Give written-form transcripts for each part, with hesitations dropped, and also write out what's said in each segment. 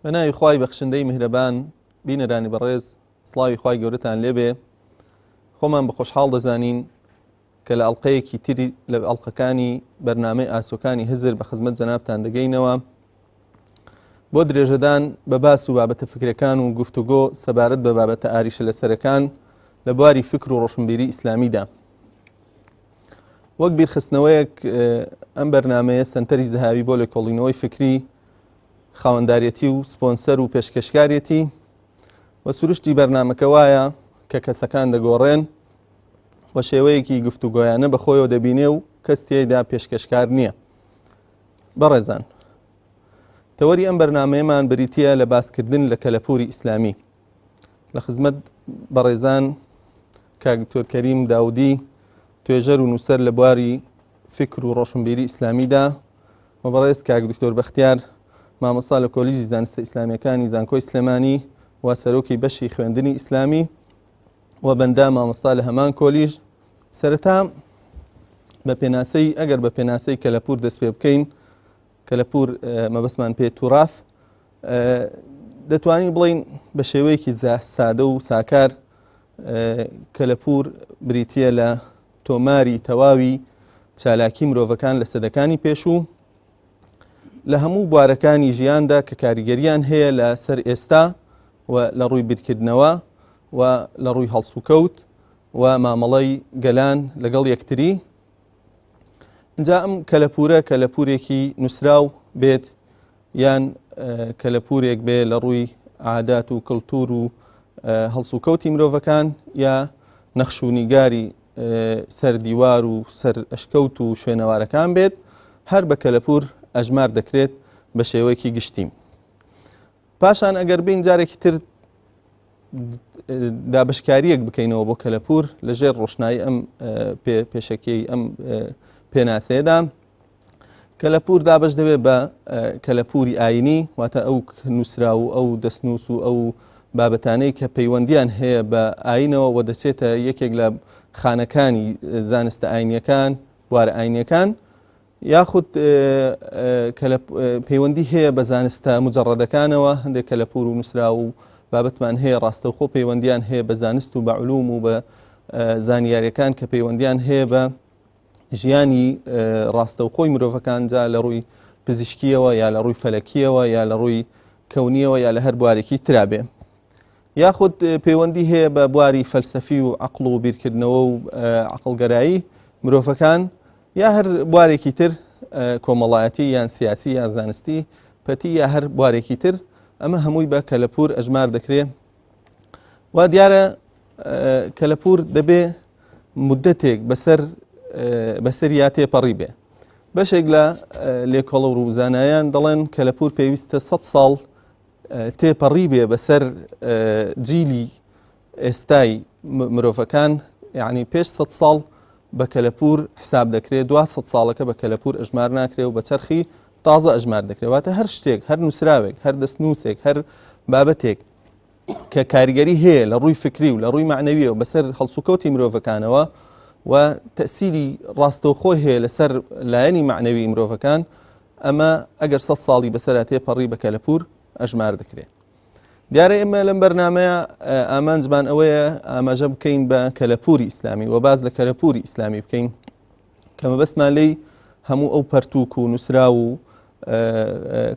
بە ناوی خوای بەخشندەی میهرەبان بینەرانی بەڕێز سڵاوی خوای گەورەتان لێبێ خۆمان بە خۆشحاڵ دەزانین کە لە ئەڵلقەیەکی تری لە ئەڵلقەکانی بەرنامەی ئاسۆکانی هزر بە خزمەت جەنابتان دەگەینەوە بۆ درێژەدان بە باس و بابەتە فکرەکان و گفتوگۆ سەبارەت بە بابەتە ئاریشە لەسەرەکان لە بواری فکر و ڕۆشنبیری ئیسلامیدا. وەک بیرخستنەوەیەک ئەم بەرنمەیە سنتەری زەهاوی بۆ لێکۆڵینەوەی فکری خاوەنداریەتی و سپۆنسەر و پێشکەشکارێتی و سروشتی بەرنمەکە وایە کە کەسەکان دەگۆڕێن و شێوەیەکی گفتوگۆیانە بەخۆیەوە دەبینێ و کەس تێیدا پێشکەشکار نییە. بەڕێزان تەوەری ئەم بەرنمەیەمان بریتە لە باسکردن لە کەلەپوری ئیسلامی لە خزمەت بەڕێزان کاک دکتۆر کەریم داودی توێژەر و نووسەر لە بواری فکر و ڕۆشنبیری ئیسلامیدا و بەڕێز کاک دکتۆر بەختیار مامۆستا لە کۆلیژی زانستە ئیسلامیەکانی زانکۆی سلێمانی و سەرۆکی بەشی خوێندنی ئیسلامی و بەندە مامۆستا لە هەمان کۆلیژ سەرەتا بە پێناسەی ئەگەر بە پێناسەی کەلەپور دەست پێ بکەین کەلەپور مەبەستمان پێ توراث دەتوانین بڵین بە شێوەیەکی سادە و ساکار کەلەپور بریتە لە تۆماری تەواوی چالاکی مرۆڤەکان لە سەدەکانی پێشوو لە هەموو بوارەکانی ژیاندا کە کاریگەریان هەیە لە سەر ئێستا و لە ڕووی بیرکردنەوە و لە ڕووی هەڵسوکەوت و مامەڵەی گەلان لەگەڵ یەکتری جا ئەم کەلەپورە کەلەپورێکی نووسراو بێت یان کەلەپورێک بێ لە ڕووی عادات و کللتور و هەڵسوکەوتی مرۆڤەکان یا نەخش و نیگاری سەر دیوار و سەر ئەشکەوت و شوێنەوارەکان بێت هەر بە کەلەپور ئەژمار دەکرێت بە شێوەیەکی گشتی. پاشان ئەگەر بین جارێکی تر دابشکاریەک بکەینەوە بۆ کەلەپور لە ژێر ڕۆشنایی ئەم پێشەکیی ئەم پێناسەیەدا کەلەپور دابش دەبێت بە کەلەپوری ئاینی واتە ئەو نووسرا و ئەو دەستنووس و ئەو بابەتانەی کە پەیوەندیان هەیە بە ئاینەوە و دەچێتە یەکێک لە خانەکانی زانستە ئاینیەکان بوارە ئاینیەکان یاخود پەیوەندی هەیە بە زانستە مجەڕەدەکانەوە، هەندێک کەلەپوور و نووسراو و بابەتمان هەیە ڕاستەوخۆ پەیوەندیان هەیە بە زانست و بە علوم و بە زانیاریەکان کە پەیوەندیان هەیە بە ژیانی ڕاستەوخۆی مرۆڤەکان جا لە ڕووی پزیشکیەوە یا لە ڕووی فەلەکیەوە یا لە ڕووی کەونیەوە یا لە هەر بوارێکی ترابێ. یاخود پەیوەندی هەیە بە بواری فەلسەفی و عقل و بیرکردنەوە و عقلگەرایی مرۆڤەکان یا هەر بوارێکی تر کۆمەڵایەتی یان سیاسی یا زانستی پەتی یا هەر بوارێکی تر ئەمە هەمووی بە کەلەپور ئەژمار دەکرێ وا دیارە کەلەپور دەبێ مدەتێک بەسەر بەسەر یا تێپەڕی بێ بەشێک لە لێکۆڵە و زانایان دەڵێن کەلەپور پێویستە 100 ساڵ تێپەڕی بێ بەسەر جیلی ئێستای مرۆڤەکان یعنی پێش سە ساڵ بە کەلەپور حساب دەکرێت دو سە ساڵەکە بە کەلەپور ئەژمار ناکرێ و بە چەرخی تازە ئەژمار دەکرێت واتە هەر شتێک هەر نووسراوێک هەر دەستنووسێک هەر بابەتێک کە کاریگەری هەیە لە ڕووی فکری و لە ڕووی معنەویەوە بەسەر هەڵسوکەوتی مرۆڤەکانەوە و تەسیری ڕاستەوخۆی هەیە لەسەر لایەنی معنەوی مرۆڤەکان ئەمە ئەگەر سە ساڵی بەسەرا تێپەڕی بە کەلەپور ئەژمار دەکرێت. دیارە ئێمە لەم بەرنمەیە ئامانجمان ئەوەیە ئاماژە بکەین بە کەلەپوری ئیسلامی و باز لە کەلەپوری ئیسلامی بکەین کە مەبەستمان لێی هەموو ئەو پەرتوک و نووسرا و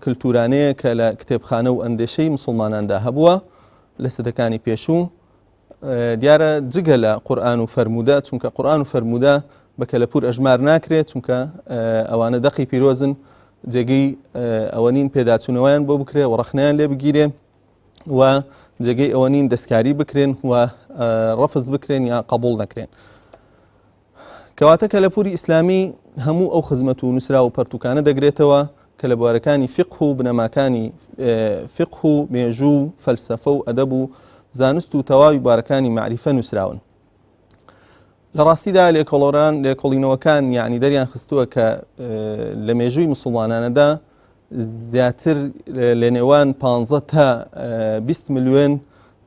کللتورانەیە کە لە کتێبخانە و ئەندێشەی مسلماناندا هەبووە لە سەدەکانی پێشوو دیارە جگە لە قورآن و فەرموودە چونکە قورآن و فەرموودە بە کەلەپور ئەژمار ناکرێت چونکە ئەوانە دەقی پیرۆزن جێگەی ئەوە نین پێداچوونەوەیان بۆ بکرێ و ڕەخنیان لێ بگیرێ و جێگەی ئەوە نین دەستکاری بکرێن و ڕەفز بکرێن یا قبول نەکرێن. کەواتە کەلەپوری ئیسلامی هەموو ئەو خزمەت و نووسراو و پەرتوکانە دەگرێتەوە کە لە بوارەکانی فقه و بنەماکانی فقه و مێژوو و فەلسەفە و ئەدەب و زانست و تەواوی بوارەکانی مەعریفە نووسراون. لە ڕاستیدا لێکۆڵۆران لێکۆڵینەوەکان یعنی دەریان خستووە کە لە مێژووی مسلمانانەدا زیاتر لە نێوان 15 تا 20 ملیۆن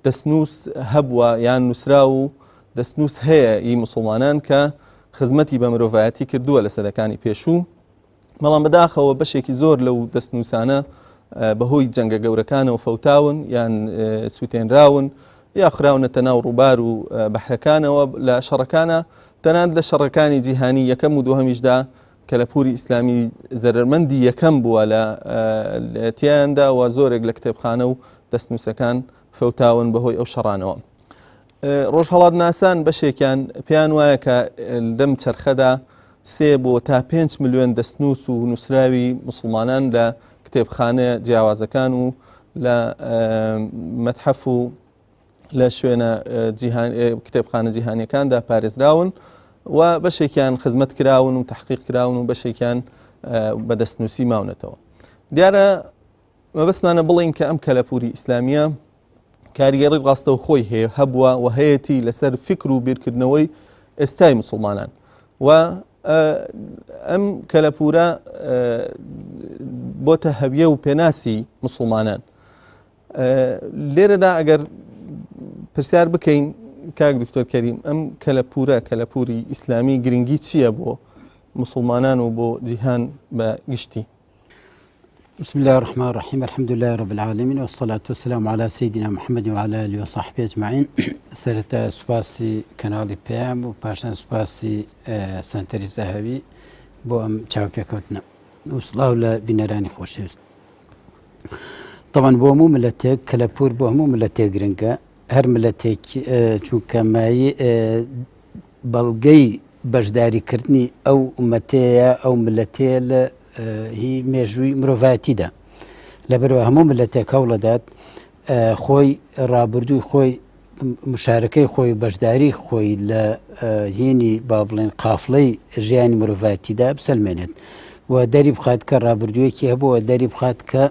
دەستنووس هەبووە یان نووسراو و دەستنووس هەیە ی مسلمانان کە خزمەتی بە مرۆڤایەتی کردووە لە سەدەکانی پێشوو بەڵام بەداخەوە بەشێکی زۆر لەو دەستنووسانە بەهۆی جەنگە گەورەکانەوە فەوتاون یان سووتێنراون یا خراونەتە ناو ڕووبار و بەحرەکانەوە لە شەڕەکانە تەنانەت لە شەڕەکانی جیهانی یەکەم و دووهەمیشدا کەلەپوری ئیسلامی زەرەرمەندی یەکەم بووە لە تیایاندا و زۆرێک لە کتێبخانە و دەستنووسەکان فەوتاون بەهۆی ئەو شەڕانەوە. ڕۆژهەڵاتناسان بەشێکیان پێیان وایە کە لەم چەرخەدا سێ بۆ تا 5 ملیۆن دەستنووس و نووسراوی مسلمانان لە کتێبخانە جیاوازەکان و لە مەتحەف و لە شوێنە کتێبخانە جیهانیەکاندا پارێزراون و بەشێکیان خزمەت کراون و تحقیق کراون و بەشێکیان بە دەستنووسی ماونەتەوە. دیارە مەبەستمانە بڵین کە ئەم کەلەپوری ئیسلامیە کاریگەری ڕاستەوخۆی هەیە هەبووە و هەیەتی لەسەر فکر و بیرکردنەوەی ئێستای مسلمانان و ئەم کەلەپورە بۆتە هەویە و پێناسی مسلمانان لێرەدا ئەگەر پرسیار بکەین کاک دکتۆر کەریم ئەم کەلەپورە کەلەپوری ئیسلامی گرنگی چییە بۆ مسلمانان و بۆ جیهان بە گشتی؟ بسم الله الرحمن الرحيم الحمد لله رب العالمين والصلاة والسلام على سيدنا محمد وعلى آله وصحبه أجمعين سەرەتا سوپاسی کەناڵی پەیام و پاشان سوپاسی سەنتەری زەهەوی بۆ ئەم چاوپێکەوتنە و سڵاو لە بینەرانی خۆشەویست طبعا بۆ هەموو ملەتێک کەلەپوور بۆ هەموو ملەتێک گرنگە هەر ملەتێک چونکە مایە بەڵگەی بەشداریکردنی ئەو ئومەتەیە ئەو ملەتەیە لە هی مێژووی مرۆڤایەتیدا لەبەرەوە هەموو ملەتێک هەوڵەدات خۆی ڕابردووی خۆی مشارەکەی خۆی بەشداری خۆی لە هینی با بڵێن قافڵەی ژیانی مرۆڤایەتیدا بسەلمێنێت و دەری بخات کە ڕابردوویەکی هەبووە دەری بخات کە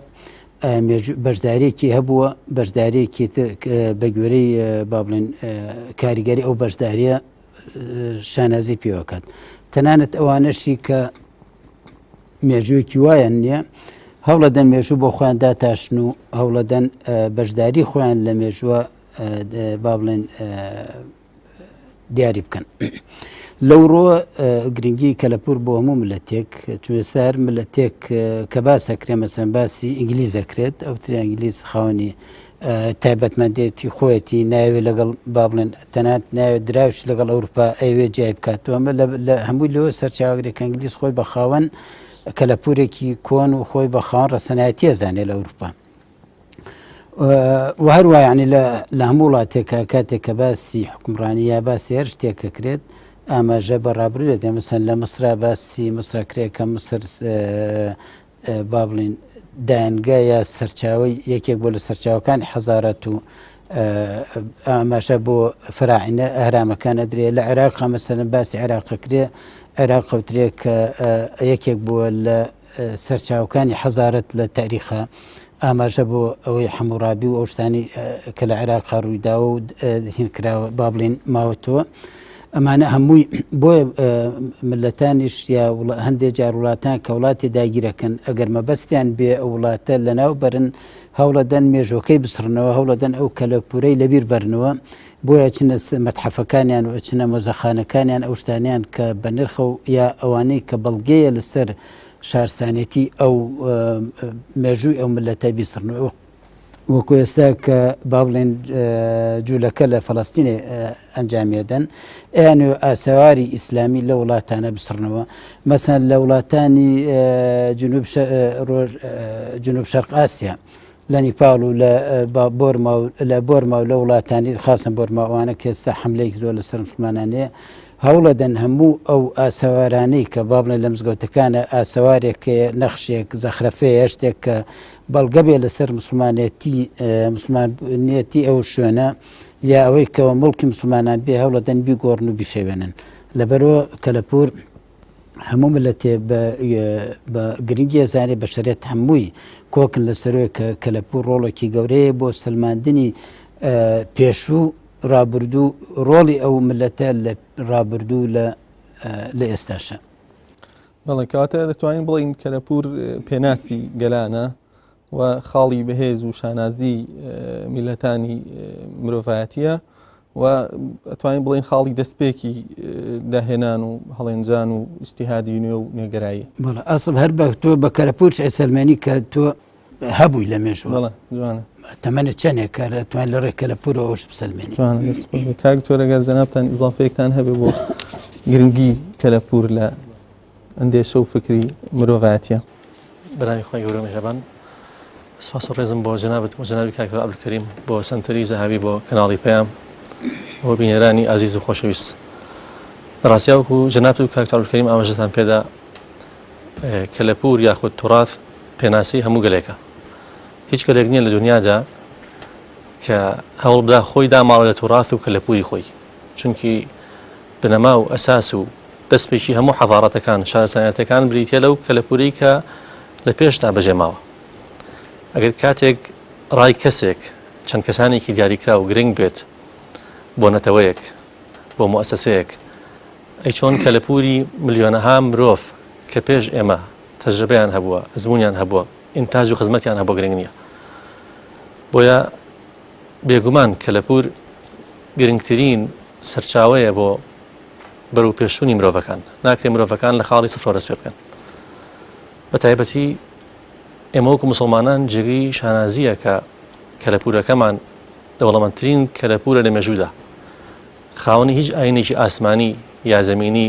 بەشدارێکی هەبووە بەشدارێکی تر بە گوێرەی با بڵێن کاریگەری ئەو بەشداریە شانازی پێوەکات تەنانەت ئەوانەشی کە مێژوویەکی وایان نییە هەوڵەدەن مێژوو بۆ خۆیان داتاشن و هەوڵەدەن بەشداری خۆیان لە مێژووە با بڵێن دیاری بکەن. لەو ڕۆ گرنگی کەلەپور بۆ هەموو ملەتێک چوێسار ملەتێک کە باسەکرێ مەسەن باسی ئینگلیز دەکرێت ئەو تری ئینگلیز خاوەنی تایبەتمەندێتی خۆیەتی ناوێ لەگەڵ با بڵێن تەنات ناوێت دراوش لەگەڵ ئەوروپا ئەوێ جای بکاتەوە ئەمە لە هەمووی لەوە سەرچاوەگرێت کە ئینگلیز خۆی بە خاوەن کەلەپورێکی کۆن و خۆی بە خاوەن ڕەسەنایەتیە زانێ لە ئەوروپا. و هەروە ینی لە هەموو وڵاتێکە کاتێک کە باسی حکومڕانی یا باسی هەر شتێک کەکرێت ئاماژە بە ڕابردوو دەکرێت مەسەن لە مسرا باسی مسرا کرێت کە مسر با بڵین دایەنگە یا سەرچاوی یەکێک بۆ لە سەرچاوەکانی حەزارەت و ئاماژە بۆ فراعنە ئەهرامەکان ئەدرێ لە عێراق مەسەلەن باسی عێراق کرێ عێراق قوترێ کە یەکێک بووە لە سەرچاوەکانی حەزارەت لە تاریخە ئاماژە بۆ ئەوەی حەموڕابی و ئەو شتانی کە لە عێراق ڕوویداوە و هین کراوە با بڵێن ماوەتەوە ئەمانە هەمووی بۆیە ملەتانیش یا هەندێک جار وڵاتان کە وڵاتی داگیرەکەن ئەگەر مەبەستیان بێ ئەو وڵاتە لەناو بەرن هەوڵەدەن مێژۆکەی بسڕنەوە هەوڵەدەن ئەو کەلەپورەی لەبیر بەرنەوە بۆیە چنە مەتحەفەکانیان و چنە مۆزەخانەکانیان ئەو شتانیان کە بە نرخە و یا ئەوانەی کە بەڵگەیە لەسەر شارستانێتی ئەو مێژووی ئەو ملەتە بیسڕنەوە وەکو ئێستا کە با بڵێن جوولەکە لە فەڵەستینێ ئەنجامیەدەن ئەیان و ئاسەواری ئیسلامی لە وڵاتانە بسڕنەوە مەسەن لە وڵاتانی جنوب جنوب شەرق ئاسیا لە نیپاڵ و لە بۆرما و لە بۆرما و لە وڵاتانی خاصن بۆرما ئەوانە کە ئێستا حملەیەک زۆر لەسەر مسلمانانەیە هەوڵەدەن هەموو ئەو ئاسەوارانەی کە با بڵێن لە مزگەوتەکانە ئاسەوارێک نەخشێک زەخرەفەیە شتێک کە بەڵگە بێ لەسەر مسلمانێتی مسلمانێتی ئەو شوێنە یا ئەوەی کەەوە مڵکی مسلمانان بێ هەوڵەدەن بیگۆڕن و بیشێوێنن لەبەرەوە کەلەپور هەموو ملەتێ بە گرنگی ئەزانێ بەشەرێت هەمووی کۆکن لەسەرەوەی کە کەلەپوور ڕۆڵێکی گەورەیە بۆ سەلماندنی پێشوو ڕابردوو ڕۆڵی ئەو ملەتە لە ڕابردوو لە لە ئێستاشە. بەڵێ کەواتە دەتوانین بڵین کەلەپوور پێناسی گەلانە و خاڵی بەهێز و شانازی میلەتانی مرۆڤایەتیە و ئەتوانین بڵین خاڵی دەستپێکی داهێنان و هەڵێنجان و ئیجتیهادی نوێ و نوێگەرایی. بەڵێ ئەسڵ هەر بە تۆ بە کەلەپوورش ئەیسەلمێنی کە تۆ هەبووی لە مێژوو تەمەنە چەندێک کە توان لە ڕێکە لە پورەوە ئەوش بسەلمێنی کاک تۆرەگەر جەنابتان ئیزافەیەکتان هەبێ بۆ گرنگی کەلەپور لە ئەندێشە و فکری مرۆڤایەتیە. بەناوی خوای گەورە و میهرەبان سپاس و ڕێزم بۆ جەنابت و جەنابی کاک عەبدولکەریم بۆ سەنتەری زەهاوی بۆ کەناڵی پەیام بۆ بینەرانی ئازیز و خۆشەویست لە ڕاستیا وەکو جەنابت و کاک عەبدولکەریم ئاماژەتان پێدا کەلەپوور یاخود توراث پێناسەی هەموو گەلێکە هیچ گەلێک نییە لە دنیادا کە هەوڵ بدا خۆی داماڵە لە توراث و کەلەپوری خۆی چونکی بنەما و ئەساس و دەستپێکی هەموو حەزاڕەتەکان، شارستانیەتەکان بریتیە لەو کەلەپورەی کە لە پێشدا بەجێ ماوە. ئەگەر کاتێک ڕای کەسێک، چەند کەسانێکی دیاریکراو گرنگ بێت بۆ نەتەوەیەک، بۆ موئەسەسەیەک، ئەی چۆن کەلەپوری ملیۆنەها مرۆڤ کە پێش ئێمە تەجرەبەیان هەبووە، ئەزموونیان هەبووە، ئینتاج و خزمەتیان هەبووە گرنگ نییە. بۆیە بێگومان کەلەپور گرنگترین سەرچاوەیە بۆ بەرەو پێشچوونی مرۆڤەکان. ناکرێ مرۆڤەکان لە خاڵی سفرەوە دەست پێ بکەن. بە تایبەتی ئێمە وەکو مسلمانان جێگەی شانازییە کە کەلەپوورەکەمان دەوڵەمەندترین کەلەپوورە لە مێژوودا. خاوەنی هیچ ئاینێکی ئاسمانی یا زەمینی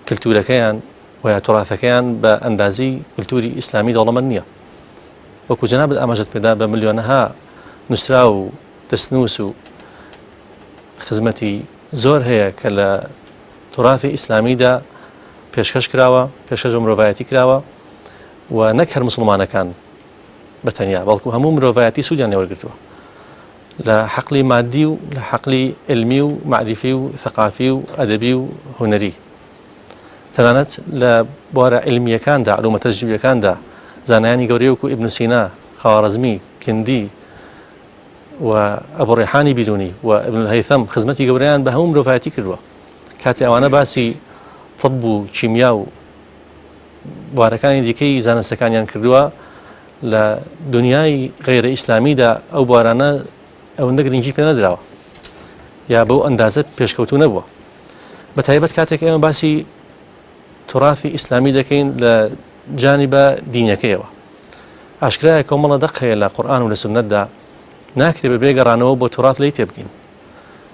کللتورەکەیان و یا تۆراتەکەیان بە ئەندازەی کللتوری ئیسلامی دەوڵەمەند نییە. وەکو جەنابت ئاماژەت پێدا بە ملیۆنەها نووسراو و دەستنووس و خزمەتی زۆر هەیە کە لە توراثی ئیسلامیدا پێشکەش کراوە، پێشکەش بە مرۆڤایەتی کراوە و نەک هەر مسوڵمانەکان بە تەنیا بەڵکو هەموو مرۆڤایەتی سوودیان لێوەرگرتووە لە حەقلی مادی و لە حەقلی علمی و معریفی و ثقافی و ئەدەبی و هونەری تەنانەت لە بوارە علمیەکاندا علومە تەجریبیەکاندا زانایانی گەورەی وەکو ئیبن سینا، خواڕزمی، کندی و ئەبو ڕیحانی بیرونی و ابن الهیثم خزمەتی گەورەیان بە هەموو مرۆڤایەتی کردووە کاتێ ئەوانە باسی طب و کیمیا و بوارەکانی دیکەی زانستەکانیان کردووە لە دنیای غیرە ئیسلامیدا ئەو بوارانە ئەوەندە گرنگی پێ نەدراوە یا بەو ئەندازە پێشکەوتو نەبووە بە تایبەت کاتێک ئێمە باسی توراثی ئیسلامی دەکەین لە جانبە دینەکەیەوە ئاشکرایە کۆمەڵە دەق هەیە لە قورئان و لە سوننەتدا ناکرێ بەبێ گەڕانەوە بۆ توڕات لێی تێبگەین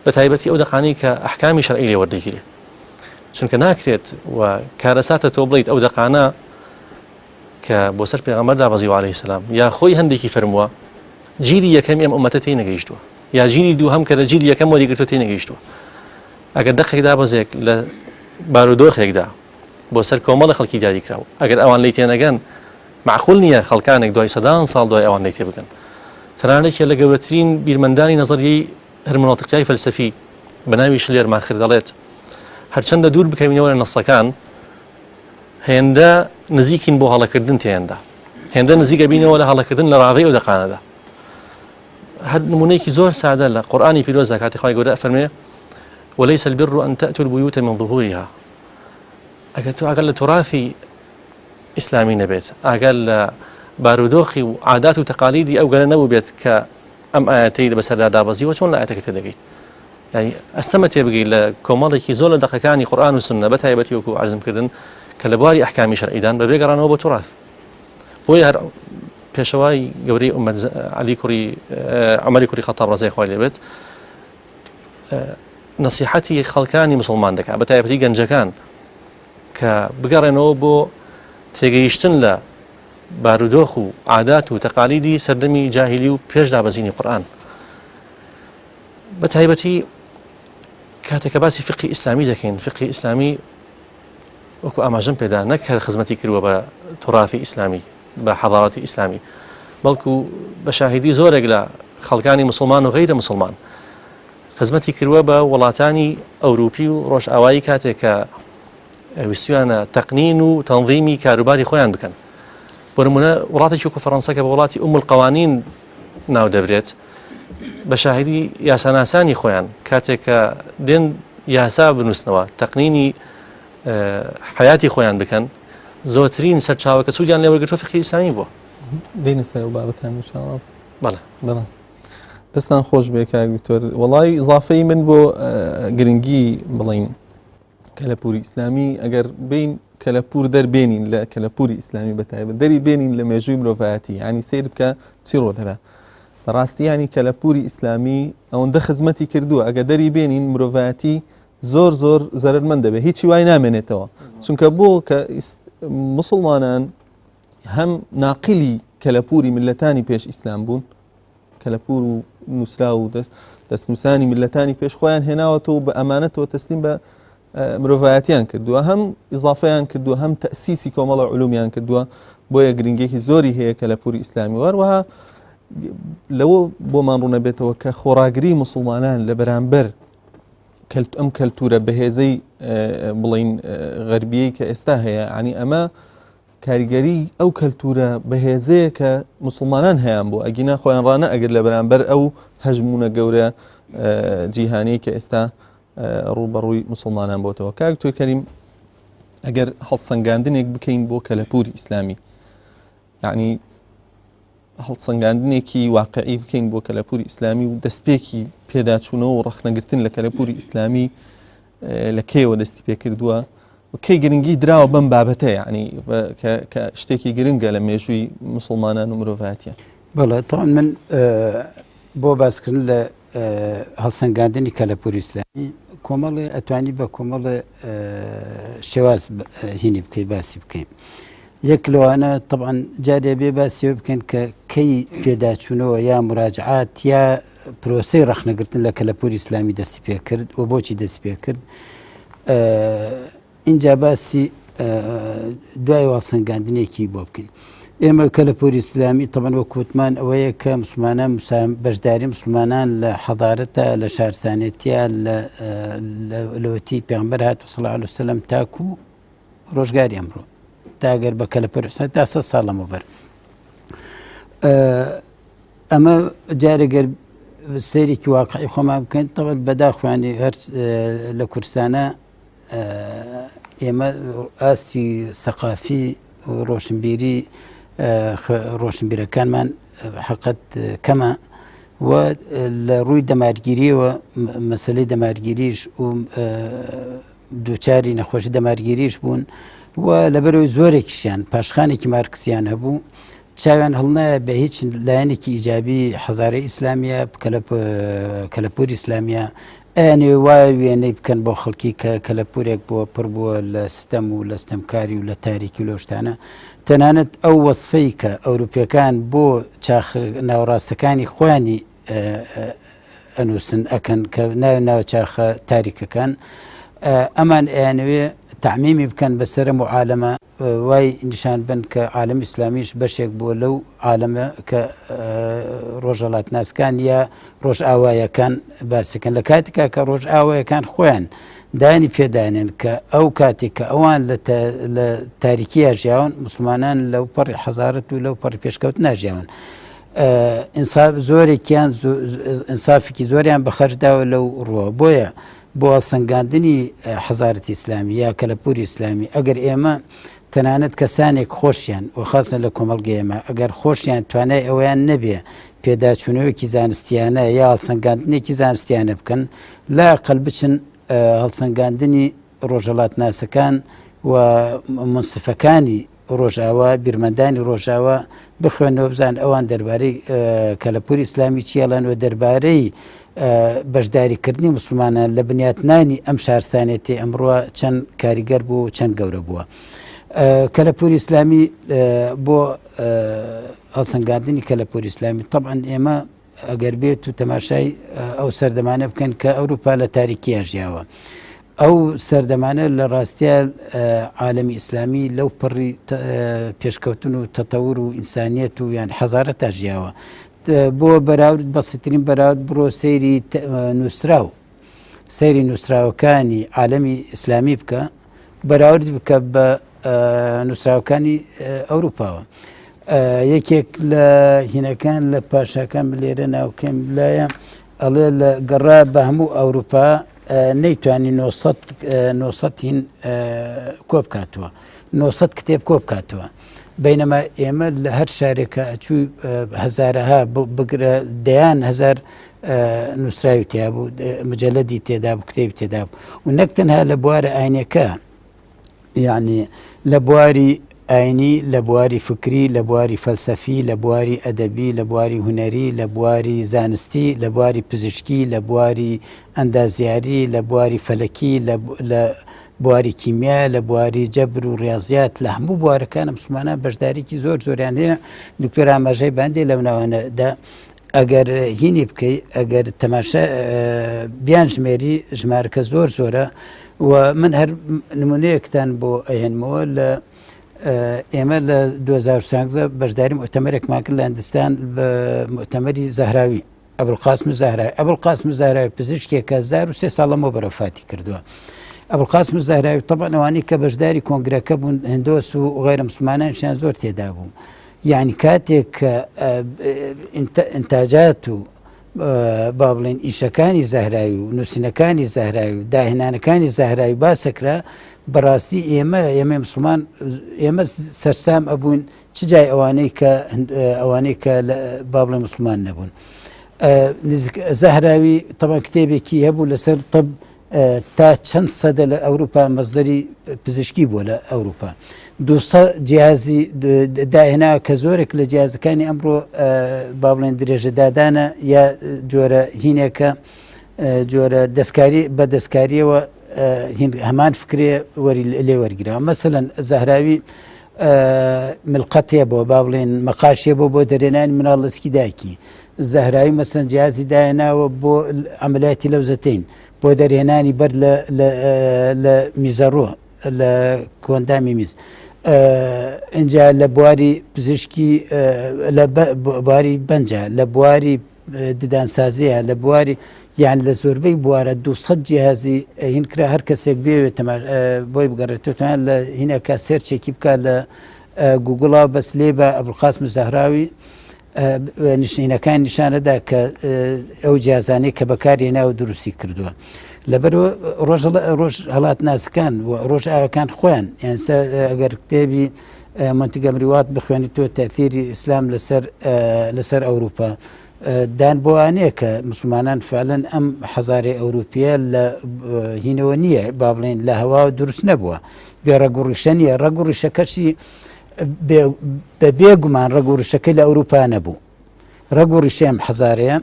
بە تایبەتی ئەو دەقانەی کە ئەحکامی شەرعی لێ وەردەگیرێ چونکە ناکرێت و کارەساتە تۆ بڵیت ئەو دەقانە کە بۆ سەر پێغەمبەر دابەزیوە عەلەیهی سەلام یا خۆی هەندێکی فەرمووە جیلی یەکەمی ئەم ئومەتە تێی نەگەیشتووە یا جیلی دووهەم کە لە جیلی یەکەم وەریگرتووە تێی نەگەیشتووە ئەگەر دەقێک دابەزێک لە بارودۆخێکدا بۆ سەر کۆمەڵە خەڵکی دیاریکراو ئەگەر ئەوان لێی تێنەگەن مەعقول نییە خەڵکانێک دوای سەدان ساڵ دوای ئەوان لێی تێبگەن. تەنانەت یەکێ لە گەورەترین بیرمەندانی نەزەریەی هەرمۆنۆتیقیای فەلسەفی بە ناوی شلێرماخر دەڵێت، هەرچەندە دوور بکەوینەوە لە نەسەکان، هێندە نزیکین بۆ هەڵەکردن تێیاندا، هێندە نزیک ئەبینەوە لە هەڵەکردن لە ڕاڤەی ئەو دەقانەدا. هەر نمونەیەکی زۆر سادە لە قورئانی پیرۆزدا کاتی خوای گەورە ئەفەرمێ وليس البر أن تأتوا البيوت من ظهورها ئەگەر تۆ ئاگات لە تۆراثی ئیسلامی نەبێت، ئاگات لە بارودۆخی و عادات و تەقالیدی ئەو گەلە نەبووبێت کە ئەم ئایەتەی بەسەردا دابەزیوە چۆن لە ئایەتەکە تێدەگەیت؟ یعنی ئەستەمە تێبگەیت لە کۆمەڵێکی زۆر لە دەقەکانی قورئان و سوننە بە تایبەتی وەکو عەرزم کردن کە لە بواری ئەحکامی شەرعیدان بەبێ گەڕانەوە بۆ توراث بۆیە هەر پێشەوای گەورەی ئومەت عەلی کوڕی عومەری کوڕی خەتاب ڕەزای خوای لێ بێت نەسیحەتی خەڵکانی مسلمان دەکات بە تایبەتی گەنجەکان کە بگەڕێنەوە بۆ تێگەیشتن لە بارودۆخ و عادات و تەقالیدی سەردەمی جاهیلی و پێش دابەزینی قورئان بە تایبەتی کاتێک کە باسی فقی ئیسلامی دەکەین فقی ئیسلامی وەکو ئاماژەم پێدا نەک هەر خزمەتی کردووە بە تۆراثی ئیسلامی بە حەضارەتی ئیسلامی بەڵکو بە شاهیدی زۆرێک لە خەڵکانی مسلمان و غەیرە مسلمان خزمەتی کردووە بە وڵاتانی ئەوروپی و ڕۆژئاوایی کاتێک کە ویستویانە تەقنین و تەنظیمی کاروباری خۆیان بکەن. بۆ نمونە وڵاتێکی وەکو فەڕەنسا کە بە وڵاتی ئوم القوانین ناو دەبرێت بە شاهدی یاساناسانی خۆیان کاتێک کە دێن یاسا بنووسنەوە تەقنینی حیاتی خۆیان بکەن زۆرترین سەرچاوە کە سوودیان لێوەرگرتووە فقهی ئیسلامی بووە. دێینە سەر ئەو بابەتانە ان شاء الله. بەڵێ. بەڵێ. دەستان خۆش بێ کاک دکتۆر وەڵای ئیزافەی من بۆ گرنگی بڵین کەلەپوری ئیسلامی ئەگەر بین کەلەپوور دەربێنین لە کەلەپوری ئیسلامی بەتایبەت دەری بێنین لە مێژووی مرۆڤایەتی ینی سیر بکە چی ڕۆدەدا بەڕاستی ینی کەلەپوری ئیسلامی ئەوەندە خزمەتی کردووە ئەگە دەری بێنین مرۆڤایەتی زۆر زۆر زەرمەند دەبێت هیچی وای نامێنێتەوە چونکە بۆ کە مسلمانان هەم ناقلی کەلەپوری ملەتانی پێش ئیسلام بوون کەلەپوور و نووسراو و دەستنووسانی میللەتانی پێش خۆیان هێناوەتەوە و بە ئەمانەتەوە تەسلیم بە مرۆڤایەتیان کردووە هەم ئیزافەیان کردووە هەم تەسیسی کۆمەڵە علومیان کردووە بۆیە گرنگێکی زۆری هەیە کە لە پوری ئیسلامی وەروەها لەوە بۆمان ڕوونەبێتەوە کە خۆڕاگری مسلمانان لە بەرامبەر ئەم کەلتورە بەهێزەی بڵین غەربیەی کە ئێستا هەیە ینی ئەمە کاریگەری ئەو کەلتورە بەهێزەیە کە موسڵمانان هەیان بوو ئەگینا خۆیان ڕانە ئەگر لە بەرامبەر ئەو هەژمونە گەورە جیهانی کە ئێستا ڕووبەڕووی مسلمانان بۆتەوە کاک تۆ کەریم ئەگەر هەڵسەنگاندنێک بکەین بۆ کەلەپوری ئیسلامی یعنی هەڵسەنگاندنێکی واقعی بکەین بۆ کەلەپوری ئیسلامی و دەستپێکی پێداچوونەوە و ڕەخنەگرتن لە کەلەپوری ئیسلامی لە کەیەوە دەستی پێکردووە و کەی گرنگی دراوە بەم بابەتە یعنی کە شتێکی گرنگە لە مێژووی مسلمانان و مرۆڤاتیە بەڵێ تاوان من بۆ باسکردن لە هەڵسەنگاندنی کەلەپوری ئیسلامی کۆمەڵێ ئەتوانی بە کۆمەڵێ شێواز هینی بکەی باسی بکەین یەک لەوانە طبعا جارێ بێ باسی بکەین کە کەی پێداچوونەوە یا مراجعات یا پرۆسەی ڕەخنەگرتن لە کەلەپوری ئیسلامی دەستی پێکرد و بۆچی دەست پێکرد ئینجا باسی دوای هەڵسەنگاندنێکی بۆ بکەین. ئێمە کە لە پۆری ئیسلامی تەبەن وەک وتمان ئەوەیە کە مسلمانان بەشداری مسلمانان لە حەضارەتە لە شارستانێتە لەوەتی پێغمبەر هات و صلی الله علیه وسلم تاکو ڕۆژگاری ئەمڕۆ تاگەر بە کەلەپۆر تا سە ساڵ لەمەوبەر ئەمە جارێگەر سەیرێکی واقعی خۆمان بکەین تەوەت بەداخوانی هەر لە کوردستانە ئێمە ئاستی سەقافی و ڕۆشنبیری ڕۆشنبیرەکانمان حقت کەمە و لە ڕووی دەمارگیریەوە مەسلەی دەمارگیریش و دووچاری نەخۆشی دەمارگیریش بوون و لەبەرەوەی زۆرێکیشیان پاشخانێکی مارکسیان هەبوو چاویان هەڵنایە بە هیچ لایەنێکی ئیجابی حەزارەی ئیسلامیە کەلەپوری ئیسلامیە ئەیانەوێ وا وێنەی بکەن بۆ خەڵکی کە کەلەپورێک بووە پڕ بووە لە ستەم و لە ستەمکاری و لە تاریکی و لەو شتانە تەنانەت ئەو وەسفەی کە ئەوروپیەکان بۆ چاخ ناوەڕاستەکانی خۆیانی ئەنووسن ئەکەن کە ناوی ناوە چاخە تاریکەکان ئەمان ئەیانەوێ تعمیمی بکەن بەسەرم و عالەمە وای نیشان بن کە عالەمی ئیسلامیش بەشێک بووە لەو عالەمە کە ڕۆژهەڵاتناسکان یا ڕۆژئاوایەکان باسەکەن لە کاتێکا کە ڕۆژئاوایەکان خۆیان دانی پێدانێن کە ئەو کاتێک کە ئەوان لە تاریکیە ژیاون مسلمانان لەو پەڕی حەزارەت و لەو پەڕی پێشکەوت ناژیاون ئینساف زۆرێکیان ئینسافێکی زۆریان بە خەرجداوە لەو ڕووە بۆیە بۆ هەڵسەنگاندنی حەزارەتی ئیسلامی یا کەلەپوری ئیسلامی ئەگەر ئێمە تەنانەت کەسانێک خۆشیان و خاصە لە کۆمەڵگەی ئێمە ئەگەر خۆشیان توانای ئەوەیان نەبێ پێداچوونەوەکی زانستیانە یا هەڵسەنگاندنێکی زانستیانە بکەن لا قەل بچن هەڵسەنگاندنی ڕۆژهەڵاتناسەکان و منسفەکانی ڕۆژئاوا، بیرمەندانی ڕۆژئاوا بخوێنەوە بزان ئەوان دەربارەی کەلەپوری ئیسلامی چی ئەڵێن و دەربارەی بەشداریکردنی مسلمانان لە بنیاتنانی ئەم شارستانێتی ئەمڕۆ چەند کاریگەر بوو و چەند گەورە بووە. کەلەپوری ئیسلامی بۆ هەڵسەنگاندنی کەلەپوری ئیسلامی طبعا ئێمە ئەگەر بێت و تەماشای ئەو سەردەمانە بکەن کە ئەوروپا لە تاریکییا ژیاوە ئەو سەردەمانە لە ڕاستیا عالەمی ئیسلامی لەو پەڕی پێشکەوتن و تەتەور و ئینسانیەت و یان حەزارە تا ژیاوە بۆ بەراورد بەسیترین بەراورد بڕۆ سەیری نووسراو سەیری نووسراوەکانی عالەمی ئیسلامی بکە بەراورد بکە بە نووسراوەکانی ئەوروپاوە یەکێک لە هینەکان لە پاشاکان لێرە ناوکەم لایە ئەڵێ لە گەڕا بە هەموو ئەوروپا نەیتوانی 900 هین کۆ بکاتەوە 900 کتێب کۆ بکاتەوە بینەما ئێمە لە هەر شارێکە ئەچووی هەزارەها بگرە دەیان هەزار نووسراوی تیا بوو مجلدی تێدا بوو کتێبی تێدا بوو و نەک تەنها لە بوارە ئاینەکە. یەعنی لە بواری ئاینی، لە بواری فکری، لە بواری فەلسەفی، لە بواری ئەدەبی، لە بواری هونەری، لە بواری زانستی، لە بواری پزیشکی، لە بواری ئەندازیاری، لە بواری فەلەکی، لە بواری کیمیا، لە بواری جەبر و ڕیاضیات، لە هەموو بوارەکانە مسلمانان بەشداریکی زۆر زۆریان هەیە. دکتۆر ئاماژەی بە هەندێک لەو ناوانە دا. ئەگەر هینی بکەی ئەگەر تەماشا بیان ژمێری ژمارەکە زۆر زۆرە و من هەر نمونەیەکتان بۆ ئەهێنمەوە لە ئێمە لە 2013 بەشداری مؤتەمەرێکمان کرد لە هندستان بە مؤتەمەری زەهراوی ئەبولقاسم زەهراوی ئەبولقاسم زەهراوی پزیشکێکە 1003 ساڵ لەمەوبەر وەفاتی کردووە ئەبولقاسم زەهراوی طبعا ئەوانەی کە بەشداری کۆنگرەکە بوون هندۆس و غیرە مسلمانانیشیان زۆر تێدا بوو یانی کاتێک کە ئینتاجات و با بڵێن ئیشەکانی زەهراوی و نووسینەکانی زەهراوی و داهێنانەکانی زەهراوی باسەکرا بەڕاستی ئێمە ئێمە مسلمان ئێمە سەرسام ئەبوون چ جای ئەوانەی کە ئەوانەی کە با بڵێن مسلمان نەبوون زەهراوی تەبان کتێبێکی هەبوو لەسەر طب تا چەند سەدە لە ئەوروپا مەزدەری پزیشکی بووە لە ئەوروپا دوسە جیازی داهێنا کە زۆرێک لە جیازەکانی ئەمڕۆ با بڵێن درێژەدادانە یا جۆرە هینێکە جۆرە دەستکاری بە دەستکاریەوە هەمان فکرێ وەری لێ وەرگرا مەسەن زەهراوی ملقەتێ بۆ با بڵێن مەقاشێ بۆ بۆ دەرێنانی مناڵ لەسکی دایکی زەهراوی مەسەن جیازی دایەناوە بۆ عملیاتی لەوزەتین بۆ دەرهێنانی بەرد لە لە میزەڕۆ لە کۆندامی میز ئینجا لە بواری پزیشکی لە بواری بەنجە لە بواری ددانسازیە لە بواری یان لە زۆربەی بوارە 200 جیهازی هین کرا هەر کەسێک بێوێت بۆی بگەڕێتەوە لە هینەکە سێرچێکی بکە لە گوگڵا بەس لێ بە ئەبولقاسم زەهراوی نشینەکان نیشانەدا کە ئەو جیازانەی کە بەکارهێنا و دروستی کردووە لەبەر ڕۆژ ڕۆژ هەڵات ناسکان و ڕۆژ ئاوەکان خۆیان ئەگەر کتێبی مونتگەمریوات بخوێنیت تۆ تەثیری ئیسلام لەسەر لەسەر ئەوروپا دان بۆوانەیە کە مسلمانان فعلەن ئەم حەزارەی ئەوروپیە لە هینەوە نییە با بڵێن لە هەوا دروست نەبووە بێ ڕەگوڕیشە نییە ڕەگوڕیشەکەشی بە بێ گومان ڕەگ و ڕیشەکەی لە ئەوروپا نەبوو ڕەگ و ڕیشەی ئەم حەزارەیە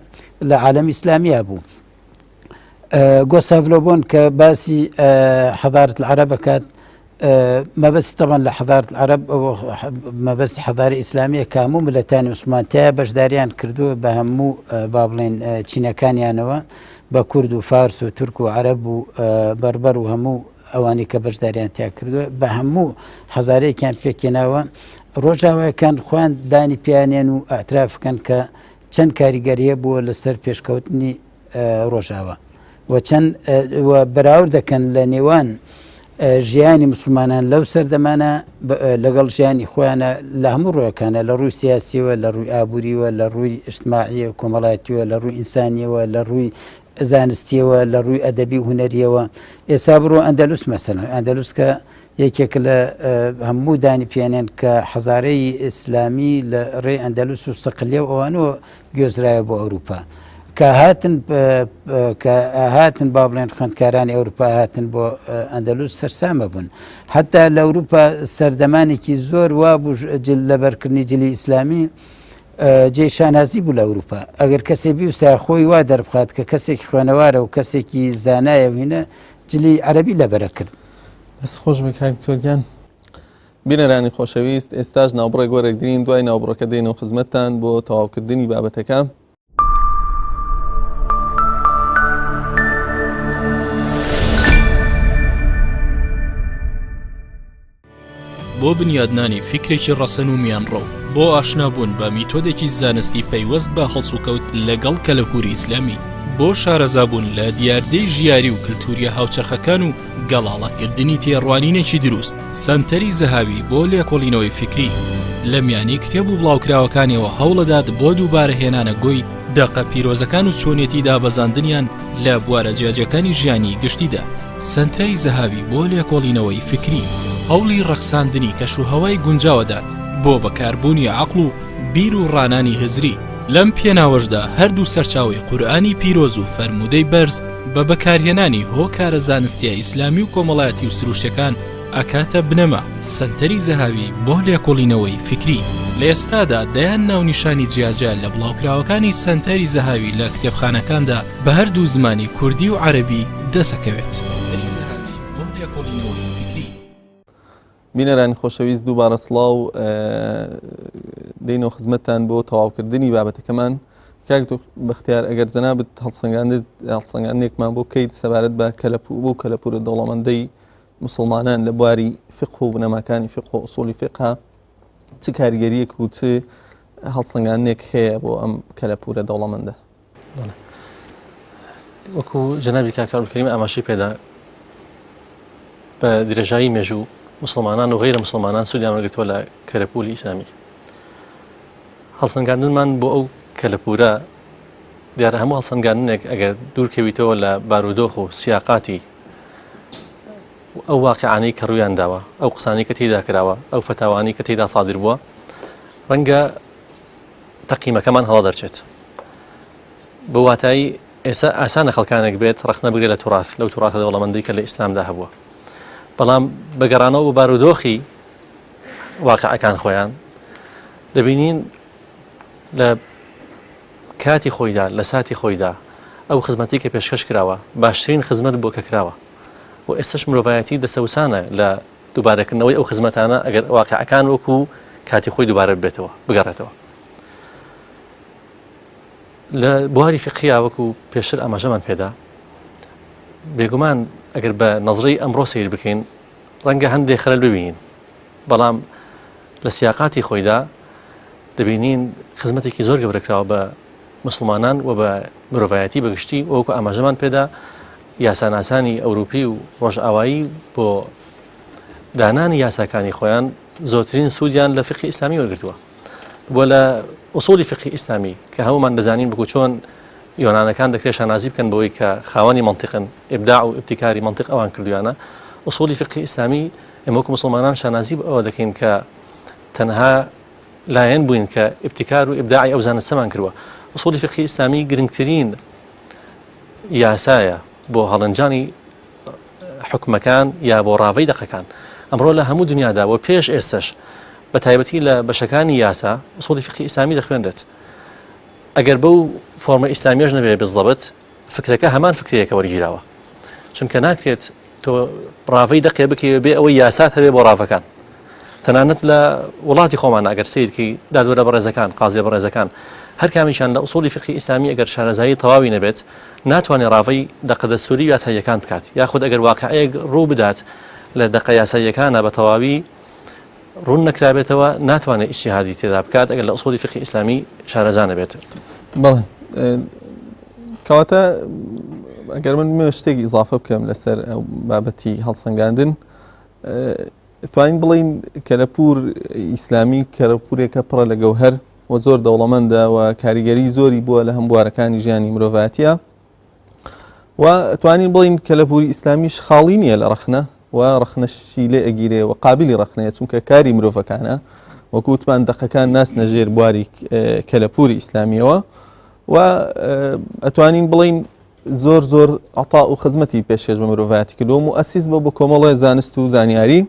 لە عالەمی ئیسلامیا بوو گۆستاڤ لۆبۆن کە باسی حەضارت العرب بکات مەبەستی طبعا لە حەضارت العرب مەبەستی حەضاری ئیسلامیە کە هەموو ملەتانی عوسمان تیا بەشداریان کردووە بە هەموو با بڵێن چینەکانیانەوە بە کورد و فارس و تورک و عەرەب و بەربەر و هەموو ئەوانەی کە بەشداریان تیا کردووە بە هەموو هەزارەیەکیان پێکێناوە ڕۆژاوایەکان خۆیان دانی پیانێن و ئەتراف بکەن کە چەند کاریگەریە بووە لەسەر پێشکەوتنی ڕۆژاوا و چەند بەراورد دەکەن لە نێوان ژیانی مسلمانان لەو سەردەمانە لەگەڵ ژیانی خۆیانە لە هەموو ڕووەکانە لە ڕووی سیاسیەوە لە ڕووی ئابووریوە لە ڕووی ئیجتماعیە کۆمەڵایەتیوە لە ڕووی ئینسانیەوە لە ڕووی زانستیەوە لە ڕووی ئەدەبی و هونەریەوە ئێستا بڕۆ ئەندەلوس مەسەلەن ئەندەلوس کە یەکێک لە هەموو دانی پێنێن کە حەزارەی ئیسلامی لە ڕێی ئەندەلوس و سقلیە و ئەوانەوە گوێزرایە بۆ ئەوروپا کە هاتن کە هاتن با بڵێن خوێندکارانی ئەوروپا هاتن بۆ ئەندەلوس سەرسامە بوون حتا لە ئەوروپا سەردەمانێکی زۆر وا بوو لەبەرکردنی جلی ئیسلامی جێی شانازی بوو لە ئەوروپا ئەگەر کەسێ بیوسایە خۆی وا دەربخات کە کەسێکی خوێنەوارە و کەسێکی زانایە و هینە جلی عەرەبی لەبەرە کرد. دەست خۆش بێ کاک دکتۆر گیان. بینەرانی خۆشەویست ئێستاش ناوبڕێک وەرەگرین دوای ناوبڕەکە دێینەوە خزمەتتان بۆ تەواوکردنی بابەتەکە. بۆ بنیادنانی فیکرێکی ڕەسەن و میانڕەو، بۆ ئاشنابوون بە میتۆدێکی زانستی پەیوەست بە هەڵسوکەوت لەگەڵ کەلەپووری ئیسلامی، بۆ شارەزابوون لە دیاردەی ژیاری و کلتووریە هاوچەرخەکان و گەڵاڵەکردنی تێڕوانینێکی دروست، سەنتەری زەهاوی بۆ لێکۆڵینەوەی فیکری لە میانی کتێب و بڵاوکراوەکانیەوە هەوڵەدات بۆ دووبارە هێنانە گۆی دەقە پیرۆزەکان و چۆنیەتی دابەزاندنیان لە بوارە جیاجیاکانی ژیانی گشتیدا. سەنتەری زەهاوی بۆ لێکۆڵینەوەی فیکری هەوڵی ڕەخساندنی کەشوهەوای گونجاو ئەدات بۆ بەکاربوونی عەقڵ و بیر و ڕانانی هزری، لەم پێناوەشدا هەردوو سەرچاوەی قورئانی پیرۆز و فەرموودەی بەرز بە بەکارهێنانی هۆکارە زانستیە ئیسلامی و کۆمەڵایەتی و سروشتیەکان. ئەکاتە بنەما. سەنتەری زەهاوی بۆ لێکۆڵینەوەی فیکری. لە ئێستادا دەیان ناونیشانی جیاجیا لە بڵاوکراوەکانی سەنتەری زەهاوی لە کتێبخانەکاندا بە هەردوو زمانی کوردی و عەرەبی دەسەکەوێت. سەنتەری زەهاوی بۆ لێکۆڵینەوەی فیکری. بینەرانی خۆشەویست دووبارە سڵاو دێینەوە خزمەتتان بۆ تەواوکردنی بابەتەکەمان کاک بەختیار ئەگەر جەنابت هەڵسەنگاندنێکمان بۆ بکەیت سەبارەت بە کەلەپوو بۆ کەلەپورە دەوڵەمەندەی مسلمانان لە بواری فقه و بنەماکانی فقه و ئوسولی فقه چ کاریگەریەک و چ هەڵسەنگاندنێک هەیە بۆ ئەم کەلەپورە دەوڵەمەندە؟ وەکو جەنابی کاک عەبدولکەریم ئاماژەی پێدا بە درێژایی مێژوو مسلمانان و غیرە مسلمانان سوودیان وەرگرتووە لە کەلەپوری ئیسلامی هەڵسەنگاندنمان بۆ ئەو کەلەپورە دیارە هەموو هەڵسەنگاندنێک ئەگەر دوورکەویتەوە لە بارودۆخ و سیاقاتی ئەو واقعانەی کە ڕوویان داوە ئەو قسانەی کە تێدا کراوە ئەو فەتاوانەی کە تێدا سادر بووە ڕەنگە تەقیمەکەمان هەڵە دەرچێت بە واتایی ئێستا ئاسانە خەڵکانێک بێت ڕەخنە بگرێت لە توراث لەو توراثە دەوڵەمەندەی کە لە ئیسلامدا هەبووە بەڵام بەگەڕانەوە بۆ بارودۆخی واقعەکان خۆیان دەبینین لە کاتی خۆیدا لە ساتی خۆیدا ئەو خزمەتی کە پێشکەش کراوە باشترین خزمەت بۆ کە کراوە و ئێستش مرۆڤایەتی دەسەوسانە لە دووبارەکردنەوەی ئەو خزمەتانە ئەگەر واقعەکان وەکو کاتی خۆی دووبارە ببێتەوە بگەڕێتەوە لە بواری فقهیا وەکو پێشتر ئاماژەمان پێدا بێگومان ئەگەر بە نەزرەی ئەمڕۆ سەیر بکەین ڕەنگە هەندێک خەلەل ببینین بەڵام لە سیاقاتی خۆیدا دەبینین خزمەتێکی زۆر گەورە کراوە بە مسلمانان و بە مرۆڤایەتی بەگشتی وەکو ئاماژەمان پێدا یاساناسانی ئەوروپی و ڕۆژئاوایی بۆ دانانی یاساکانی خۆیان زۆرترین سوودیان لە فقهی ئیسلامی وەرگرتووە بۆ لە ئوسولی فقهی ئیسلامی کە هەمومان دەزانین بکو چۆن یۆنانەکان دەکرێت شانازی بکەن بەوەی کە خاوەنی منطقن ئبداع و ابتکاری منطق ئەوان کردویانە ئوسولی فقهی ئیسلامی ئێمە وەکو مسلمانان شانازی ئەوە دەکەین کە تەنها لایەن بووین کە ابتکار و ئبداعی ئەو زانستەمان کردووە ئوسولی فقهی ئیسلامی گرنگترین یاسایە بۆ هەڵەنجانی حوکمەکان یا بۆ ڕاڤەی دەقەکان. ئەمڕۆ لە هەموو دنیادا و پێش ئێستەش بە تایبەتی لە بەشەکانی یاسا ئوسوڵی فیقهی ئیسلامی دەخوێنرێت. ئەگەر بەو فۆرمە ئیسلامیەش نەبێ بالضبط فکرەکە هەمان فکرەیە کە وەرگیراوە. چونکە ناکرێت تۆ ڕاڤەی دەقێ بکەی بێ ئەوەی یاسات هەبێ بۆ ڕاڤەکان. تەنانەت لە وڵاتی خۆمان ئەگەر سەیرکەی دادوەرە بەڕێزەکان، قازیە بەڕێزەکان هەر کامیشان لە ئوسوڵی فیقهی ئیسلامی ئەگەر شارەزایی تەواوی نەبێت ناتوانێت ڕاڤەی دەقە دەستووری و یاساییەکان بکات، یاخود ئەگەر واقیعێک ڕوو بدات لە دەقە یاساییەکانا بە تەواوی ڕوون نەکرابێتەوە ناتوانێت ئیجتیهادی تێدا بکات ئەگەر لە ئوسوڵی فیقهی ئیسلامی شارەزا نەبێت. بەڵێ کەواتە ئەگەر من بمەوێت شتێک ئیزافە بکەم لەسەر ئەو بابەتی هەڵسەنگاندن توانین بڵین کەلەپور ئیسلامی کەلەپورێکە پڕە لە گەوهەر و زۆر دەوڵەمەندە و کاریگەری زۆری بووە لە هەم بوارەکانی ژیانی مرۆڤاتیە و توانین بڵین کەلەپوری ئیسلامیش خاڵی نییە لە ڕەخنە و ڕەخنەشی لێ ئەگیرێ و قابلی ڕەخنەیە چونکە کاری مرۆڤەکانە وەکو وتمان دەقەکان ناسنە ژێر بواری کەلەپوری ئیسلامیەوە و ئەتوانین بڵین زۆر زۆر عطا و خزمەتی پێشکەش بە مرۆڤایەتی کردووە و ئەسیس بۆ بۆ کۆمەڵێ زانست و زانیاری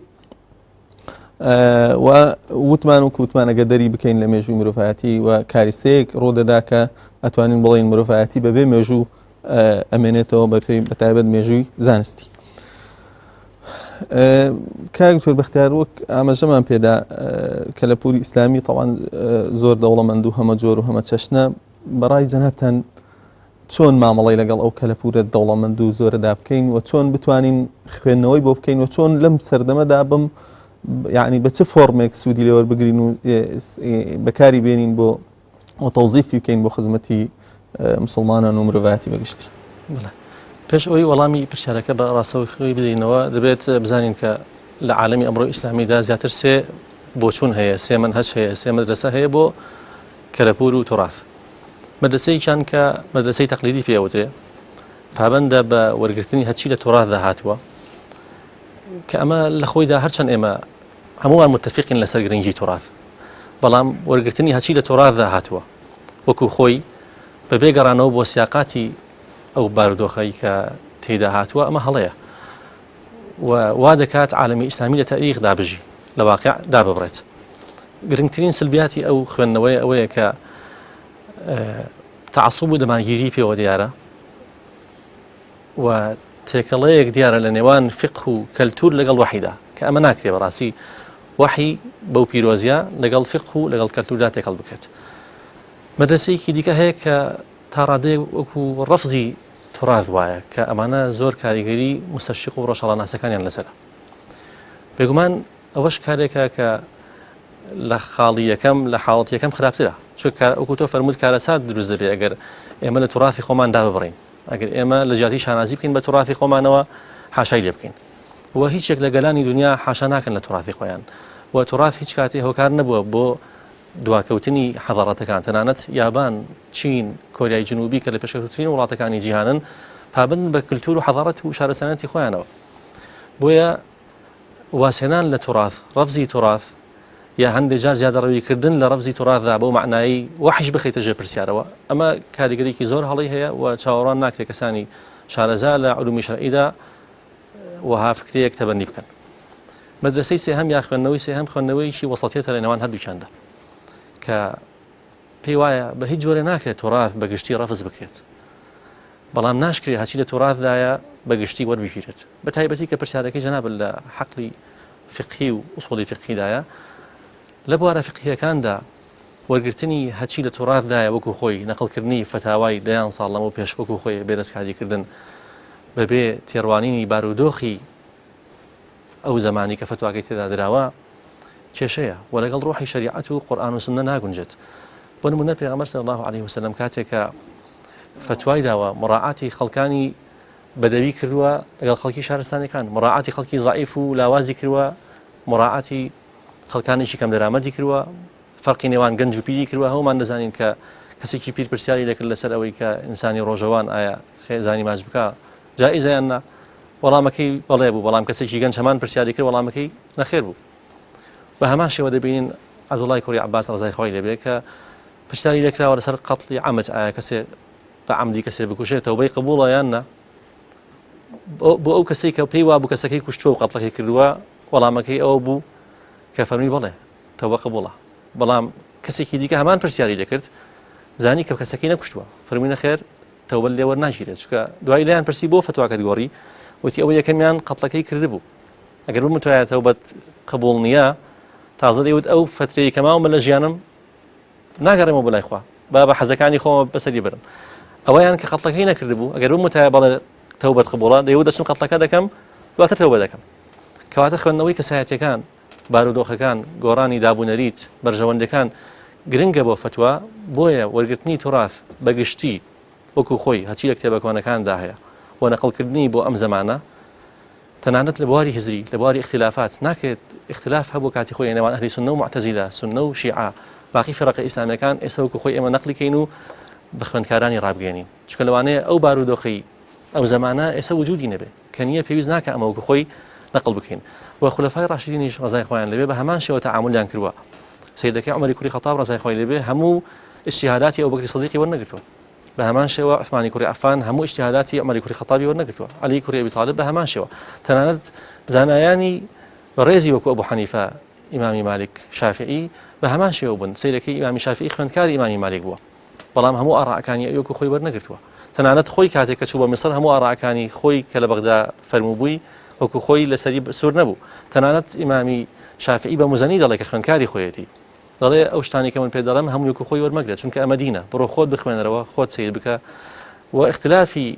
و وتمان و کوتمان ئەگە دەری بکەین لە مێژوو مرۆڤایەتی و کاریسەیەک ڕوودەدا کە ئەتوانین بڵین مرۆڤایەتی بەبێ مێژوو ئەمێنێتەوە بە پێی بەتایبەت مێژووی زانستی. کاک دکتۆر بەختیار وەک ئاماژەمان پێدا کە لە پوری ئیسلامی تەوان زۆر دەوڵەمەند و هەمە جۆر و هەمە چەشنە بەڕای جەنابتان چۆن مامەڵەی لەگەڵ ئەو کەلەپوورە دەوڵەمەند و زۆرەدا بکەین و چۆن بتوانین خوێندنەوەی بۆ بکەین و چۆن لەم سەردەمەدا بم یعنی بە چ فۆرمێک سوودی لێوەر بگرین و بەکاری بێنین بۆ و تەوزیفی بکەین بۆ خزمەتی مسلمانان و مرۆڤایەتی بەگشتی. پێش ئەوەی وەڵامی پرسیارەکە بە ڕاستەوخۆی بدەینەوە دەبێت بزانین کە لە عالەمی ئەمڕۆ ئیسلامیدا زیاتر سێ بۆچوون هەیە سێ مەنهەج هەیە سێ مەدرسە هەیە بۆ کەلەپوور و تۆراث مەدرسەیەکیان کە مەدرسەی تەقلیدی پێ ئەوترێ پابەندە بە وەرگرتنی هەرچی لە تۆراتدا هاتووە کە ئەمە لە خۆیدا هەرچەند ئێمە هەمووان متفقین لەسەر گرنگی تۆرات بەڵام وەرگرتنی هەرچی لە تۆراتدا هاتووە وەکو خۆی بەبێ گەڕانەوە بۆ سیاقاتی ئەو بارودۆخەی کە تێدا هاتووە ئەمە هەڵەیە. و وا دەکات عالەمی ئیسلامی لە تاریخدا بژی لە واقع داببڕێت. گرنگترین سلبیاتی ئەو خوێندنەوەیە ئەوەیە کە تەعەسوب و دەمارگیری پێوە دیارە و تێکەڵەیەک دیارە لە نێوان فقه و کەلتور لەگەڵ وەحیدا کە ئەمە ناکرێ بەڕاستی وەحی بەو پیرۆزیە لەگەڵ فقه و لەگەڵ کەلتوردا تێکەڵ بکرێت. مەدرسەیەکی دیکە هەیە کە تا ڕادەیەک وەکو ڕەفزی تۆراث وایە کە ئەمانە زۆر کاریگەری مستەشریق و ڕۆژهەڵاناسەکانیان لەسەرە. بێگومان ئەوەش کارێکە کە لە خاڵی یەکەم لە حاڵەتی یەکەم خراپترە چونکە وەکو تۆ فەرمووت کارەسات دروست دەبێت ئەگەر ئێمە لە توراثی خۆمان داببڕین ئەگەر ئێمە لە جیاتی شانازی بکەین بە توراثی خۆمانەوە حاشای لێ بکەین و هیچ یەک لە گەلانی دنیا حاشا ناکەن لە توراثی خۆیان و توراث هیچ کاتێ هۆکار نەبووە بۆ دواکەوتنی حەزارەتەکان تەنانەت یابان چین کۆریای جنوبی کە لە پێشکەوتوترین وڵاتەکانی جیهانن پابەندن بە کلتور و حەزارەت و شارستانیەتی خۆیانەوە بۆیە وازهێنان لە توراث، ڕەفزی توراث، یا هەندێ جار زیادەڕەویکردن لە ڕەفزی توراثدا بەو مەعنایەی وەحیش بخەیتە ژێر پرسیارەوە، ئەمە کاریگەریی زۆر هەڵەی هەیە و چاوەڕوان ناکرێت کەسانی شارەزا لە علومی شەرعیدا وەها فکرەیەک تەبەنی بکەن. مەدرەسەی سێهەم یا خوێندنەوەی سێهەم خوێندنەوەیەکی وەسەتیەتە لە نێوان هەردووکیاندا کە پێی وایە بە هیچ جۆرێ ناکرێت تۆراث بە گشتی ڕەفز بکرێت بەڵام ناشکرێت هەرچی لە تۆراثدایە بە گشتی وەربگیرێت بە تایبەتی کە پرسیارەکەی جەنابت لە حەقلی فقهی و ئوسوڵی فقهیدایە لە بوارە فقهیەکاندا وەرگرتنی هەرچی لە تۆراثدایە وەکو خۆی نەقڵکردنی فەتاوای دەیان ساڵ لەمەو پێش وەکو خۆی بێ دەستکاریکردن بەبێ تێڕوانینی بارودۆخی ئەو زەمانی کە فەتواکەی تێدا دراوە کێشەیە و لەگەڵ ڕۆحی شەریعەت و قورئان و سوننە ناگونجێت. بۆ نمونە پێغەمبەر صلی اللە علیه وسلم کاتێک کە فەتوای داوە مڕاعاتی خەڵکانی بەدەوی کردووە لەگەڵ خەڵکی شارستانەکان مڕاعاتی خەڵکی زعیف و لاوازی کردووە مڕاعاتی خەڵکانێکی کەم دەرامەتی کردووە فەرقی نێوان گەنج و پیری کردووە هەمومان دەزانین کە کەسێکی پیر پرسیاری دەکرد لەسەر ئەوەی کە ئینسانی ڕۆژەوان ئایا خێزانی ماچ بکە جائیزە یان نا؟ وەڵامەکەی بەڵێ بوو، بەڵام کەسێکی گەنج هەمان پرسیاری کرد وەڵامەکەی نەخێر بوو. بە هەمان شێوە دەبینین عەبدوڵای کوڕی عەباس ڕەزای خوای لێ بێ کە پرسیاری لێکراوە لەسەر قەتڵی عەمد ئایا کەسێ بە عەمدی کەسێ بکوژێت تەوبەی قبوڵە یان نا؟ بۆ ئەو کەسەی کە پێی وابوو کەسەکەی کوشتووە و قەتڵەکەی کردووە وەڵامەکەی ئەوە بوو کە فەرمی بەڵێ تەوبە قبوڵە بەڵام کەسێکی دیکە هەمان پرسیاری لێکرد زانی کە کەسەکەی نەکوشتووە فەرمی نەخێر تەوبەت لێ وەرناگیرێت چونکە دوایی لێیان پرسی بۆ فتواکەت گۆڕی وتی ئەوە یەکەمیان قەتڵەکەی کردبوو ئەگەر بمتوایە تەوبەت قبوڵ نییە تازە دەیوت ئەو فترەی کە ماومە لە ژیانم ناگەڕێمەوە بۆ لای خوا با بە حەزەکانی خۆمە بەسەری برم ئەوەیان کە قەتڵەکەی نەکردبوو ئەگەر بمتایە بەڵێ تەوبەت قبوڵە دەیوت دەچم قەتڵەکە دەکەم دواتر تەوبە دەکەم کەواتە خوێندنەوەی کەسایەتەکان بارودۆخەکان، گۆڕانی دابونەریت، بەرژەوەندیەکان گرنگە بۆ فەتوا، بۆیە وەرگرتنی توراث بە گشتی وەکو خۆی هەرچی لە کتێبە کۆنەکاندا هەیە و نەقڵکردنی بۆ ئەم زەمانە تەنانەت لە بواری هزری لە بواری ئیختلافات ناکرێت ئیختلاف هەبوو کاتی خۆی نێوان ئەهلی سوننە و موعتەزیلە سوننە و شیعە باقی فیرەقە ئیسلامیەکان ئێستا وەکو خۆی ئێمە نەقلی کەین و بە خوێندکارانی ڕابگەێنین چونکە لەوانەیە ئەو بارودۆخەی ئەو زەمانە ئێستا وجودی نەبێ کە نییە پێویست ناکا ئەمە وەکو خۆی نەقڵ بکەین و خولەفای ڕاشدینیش ڕەزای خۆیان لێبێ بە هەمان شێوە تەعامولیان کردووە سەیدەکەی عومەری کوڕی خەتاب ڕەزای خۆی لێبێ هەموو ئیجتیهاداتی ئەبوبەکری سدیقی وەرنەگرتووە بە هەمان شێوە عوسمانی کوڕی عەفان هەموو ئیجتیهاداتی عومەری کوڕی خەتابی وەرنەگرتووە عەلی کوڕی ئەبی تاڵب بە هەمان شێوە تەنانەت زانایانی بەڕێزی وەکو ئەبوو حەنیفە ئیمامی مالک شافعی بە هەمان شێوە بوون سەیرەکەی ئیمامی شافعی خوێندکاری ئیمامی مالک بووە بەڵام هەموو ئاڕاکانی ئەوی وەکو خۆی وەرنەگرتووە. تەنانەت خۆی کاتێک کە چوو بە میسر هەموو ئاڕاکانی خۆی کە لە بەغدا فەرمووبووی وەکو خۆی لەسەری سوور نەبوو. تەنانەت ئیمامی شافعی بە موزەنی دەڵێ کە خوێندکاری خۆیەتی دەڵێ ئەو شتانەی کە من پێت دەڵێم هەمووی وەکو خۆی وەرمەگرە چونکە ئەمە دینە بڕۆ خۆت بخوێنەرەوە خۆت سەیر بکە و ئیختلافی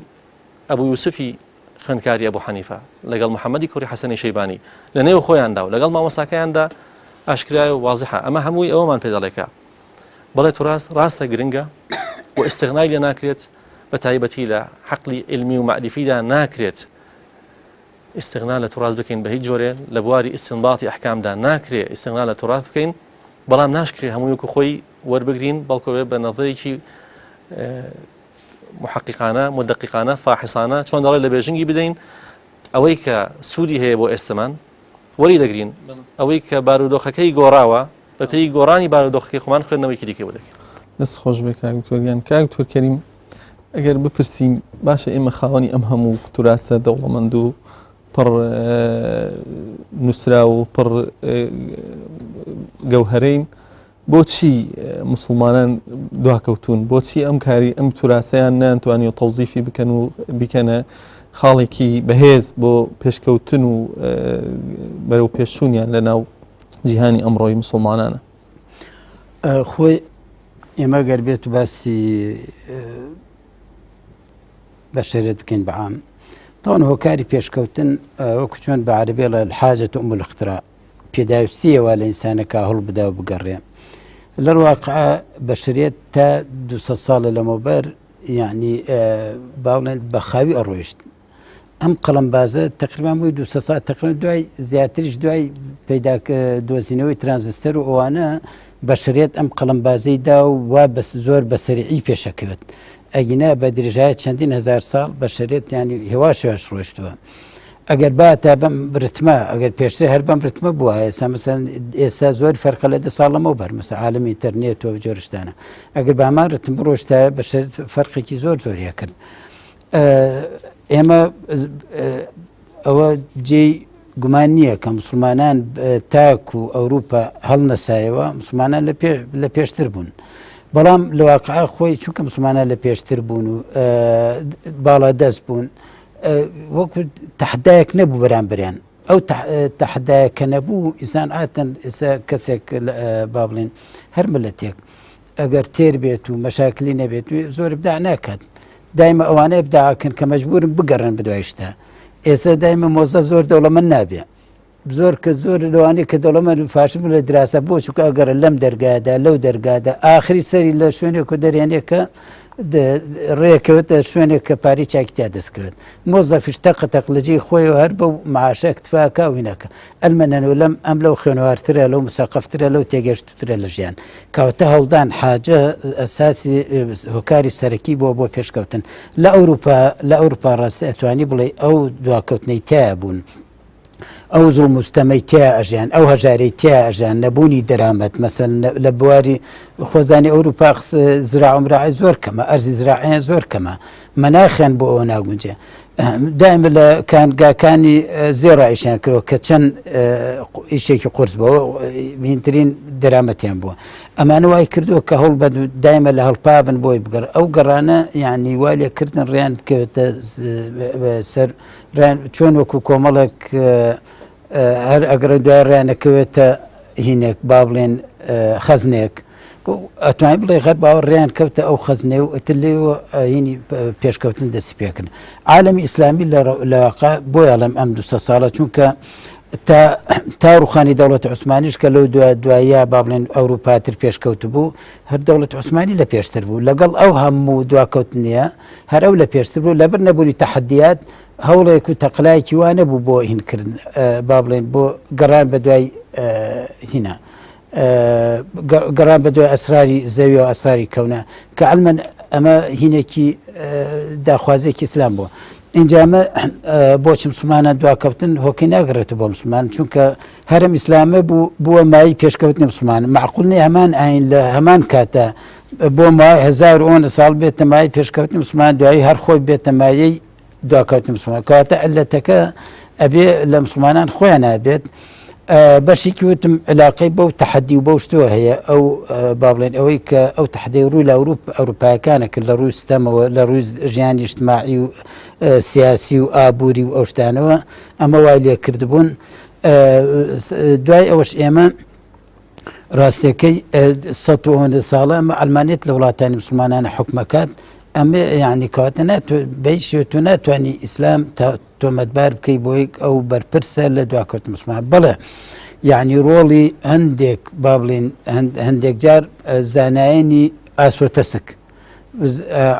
ئەبو یوسفی خوێندکاری ئەبو حەنیفە لەگەڵ محەممەدی کوڕی حەسەنی شەیبانی لە نێو خۆیاندا و لەگەڵ مامۆستاکەیاندا ئاشکرایە و وازحە ئەمە هەمووی ئەوەمان پێ دەڵێ کە بەڵێ توراس ڕاستە گرنگە و ئیستغنای لێ ناکرێت بە تایبەتی لە حەقلی علمی و مەعریفیدا ناکرێت ئیستغنا لە توراس بکەین بە هیچ جۆرێ لە بواری ئیستنباطی ئەحکامدا ناکرێ ئیستغنا لە توراث بکەین بەڵام ناشکرێ هەمووی وەکو خۆی وەربگرین بەڵکۆ بە نەظەرێکی محققانە مدققانە فاحصانە چۆن دەڵێ لە بێژنگی بدەین ئەوەی کە سوودی هەیە بۆ ئێستەمان وەری دەگرین ئەوەی کە بارودۆخەکەی گۆڕاوە بەپێی گۆڕانی بارودۆخەکەی خۆمان خوێندنەوەیکی دیکەی بۆ دەکەین. دەست خۆش بێ کاک دکتۆر گیان. کاک دکتۆر کەریم ئەگەر بپرسین باشە ئێمە خاوەنی ئەم هەموو توراسە دەوڵەمەند و پڕ نووسراو و پڕ گەوهەرەین بۆچی مسلمانان دواکەوتون بۆچی ئەم کاری ئەم توراسەیان نانتوانی و تەوزیفی بکەن و بیکەنە خاڵێکی بەهێز بۆ پێشکەوتن و بەرەو پێشچوونیان لە ناو جیهانی ئەمڕۆی مسلمانانە خۆی ئێمە گەر بێت و باسی بەشەرێت بکەین بە عام تاوان هۆکاری پێشکەوتن وەکو چۆن بە عەرەبی ئەڵێ الحاجة أم الاختراع پێداویستیەوە لە ئینسانەکە هەڵ بدا و بگەڕێ لە واقع بەشەرێت تا 200 ساڵە لەمەوبەر یعنی باڵێن بە خاوی ئەڕۆیشت ئەم قەڵەمبازە تقریبان بووی دو ساڵ تقریبا دوای زیاتریش دوای پەیدا دۆزینەوەی ترانزستەر و ئەوانە بەشەریەت ئەم قەڵەمبازەی دا و وا بەس زۆر بە سەریعی پێشەکەوێت ئەگینا بە درێژای چەندین هزار ساڵ بەشەریەت ینی هێواش هێواش ڕۆشتووە ئەگەر با تا بەم رتمە ئەگەر پێشتر هەر بەم رتمە بووە ئێستا مەسەن ئێستا زۆر فەرقە لە دە ساڵ لەمەوبەر مەسە عالمی ئینتەرنێت و جۆرشتانە ئەگەر بامان رتم بڕۆشتە بەشەریەت فەرقێکی زۆر زۆریە کرد ئێمە ئەوە جێی گومان نییە کە مسلمانان تاک و ئەوروپا هەڵنەسایەوە مسلمانان لە پێشتر بوون. بەڵام لە واقع خۆی چونکە مسلمانان لە پێشتر بوون و باڵا دەست بوون وەکو تەحدایەک نەبوو بەرامبەریان ئەو تەحدایە کە نەبوو ئینسان ئاتن ئێستا کەسێک با بڵێن هەر ملەتێک ئەگەر تێر بێت و مەشاکلی نەبێت زۆر ابداع ناکات دایمە ئەوانە ابداعکن کە مەجبورن بگەڕن بدوای شتە ئێستا دایمە مۆزەف زۆر دەوڵەمەند نابێ زۆر کە زۆر لەوانەیە کە دەوڵەمەند فاشم لە دراسە بۆ چونکە ئەگەر لەم دەرگادا لەو دەرگادا ئاخری سەری لە شوێنێک و دەرێنێک کە ڕێکەوێتە شوێنێک کە پاری چاکی تیا دەستکەوێت مۆزەفیش تەقە تەق لە جێی خۆی و هەر بەو معاشە اکتفاکە و هینەکە ئەلمەنەن و لەم ئەم لەو خوێنەوارترە لەو مسەقەفترە لەو تێگەشتوترە لە ژیان کەواتە هەوڵدان حاجە ئەساسی هۆکاری سەرەکی بووە بۆ پێشکەوتن لە ئەوروپا لە ئەوروپا ڕاست ئەتوانی بڵێ ئەو دواکەوتنەی تیا بوون ئەو زوڵم و ستەمەی تیا ئەژیان ئەو هەژارەی تیا ئەژیان نەبوونی دەرامەت مەسەل لە بواری خۆزانی ئەوروپا زراع و مراعی زۆر کەمە ئەرزی زراعیان زۆر کەمە مەناخیان بۆ ئەوە ناگونجێ دائما لە کانگاکانی زێڕا ئیشیان کردوە کە چەند ئیشێکی قورس بووە بینترین دەرامەتیان بووە ئەمانە وای کردووە کە هەوڵ بە دایمە لە هەڵپا بن بۆی بگەڕ ئەو گەڕانە یعنی وا لێکردن ڕێیان بکەوێتە سەر ڕێیان چۆن وەکو کۆمەڵێک هەر ئەگەر دوای ڕێیانەکەوێتە هینێک با بڵێن خەزنێک ئەتوانی بڵێ غەر باوە ڕێیان کەوتە ئەو خەزنێ و ئەتر لێوە هینی پێشکەوتن دەستی پێکرد عالمی ئیسلامی لەواقع بۆ ئەڵێم ئەم دوسە ساڵە چونکە تا تا ڕوخانی دەوڵەت عوسمانیش کە لەو دو دوایە با بڵێن ئەوروپاتر پێشکەوت بوو هەر دەوڵەت عوسمانی لە پێشتر بوو لەگەڵ ئەو هەموو دواکەوتنیە هەر ئەو لە پێشتر بوو لەبەر نەبوونی تەحەدیات هەوڵێک و تەقلایەکی وا نەبوو بۆ هینکردن با بڵێن بۆ گەڕان بە دوای هینا گەڕان بە دوای ئەسراری زەوی و ئەسراری کەونە کە ئەلمەن ئەمە هینێکی داخوازێکی ئیسلام بووە اینجا ئەمە بۆچ مسلمانان دواکەوتن هۆکەی ناگەڕێت بۆ مسلمان چونکە هەرم ئیسلامە بوو بووە مای پێشکەوتنی مسلمان معقول نیە هەمان ئاین لە هەمان کاتە بۆ مای هەزار ئەوەندە ساڵ بێتە مای پێشکەوتنی مسلمان دوایی هەر خۆی بێتە مایەی دواکەوتنی مسلمان کەواتە علەتەکە ئەبێ لە مسلمانان خۆیان نابێت بەشێکی وتم علاقەی بەو تەحەدی و بەو شتەوە هەیە ئەو با بڵێن ئەوەی کە ئەو تەحدی ڕووی لە ئەوروپ ئەوروپایەکانە کرد لە ڕووی ستەمەوە لە ڕووی ژیانی اجتماعی و سیاسی و ئابووری و ئەو شتانەوە ئەمە وای لێ کردبوون دوای ئەوەش ئێمە ڕاستەکەی سە ئەوەندە ساڵە ئەمە ئەلمانیت لە وڵاتانی مسلمانانە حکومەکات ئەمە یعنی کەواتە بەیش تۆ ناتوانانی ئیسلام تا تۆمەتبار بکەی بۆی ئەو بەرپرسە لە دواکەوت مسلمان بڵێ یعنی ڕۆڵی هەندێک با بڵین هەندێک جار زانایانی ئاسۆ تەسک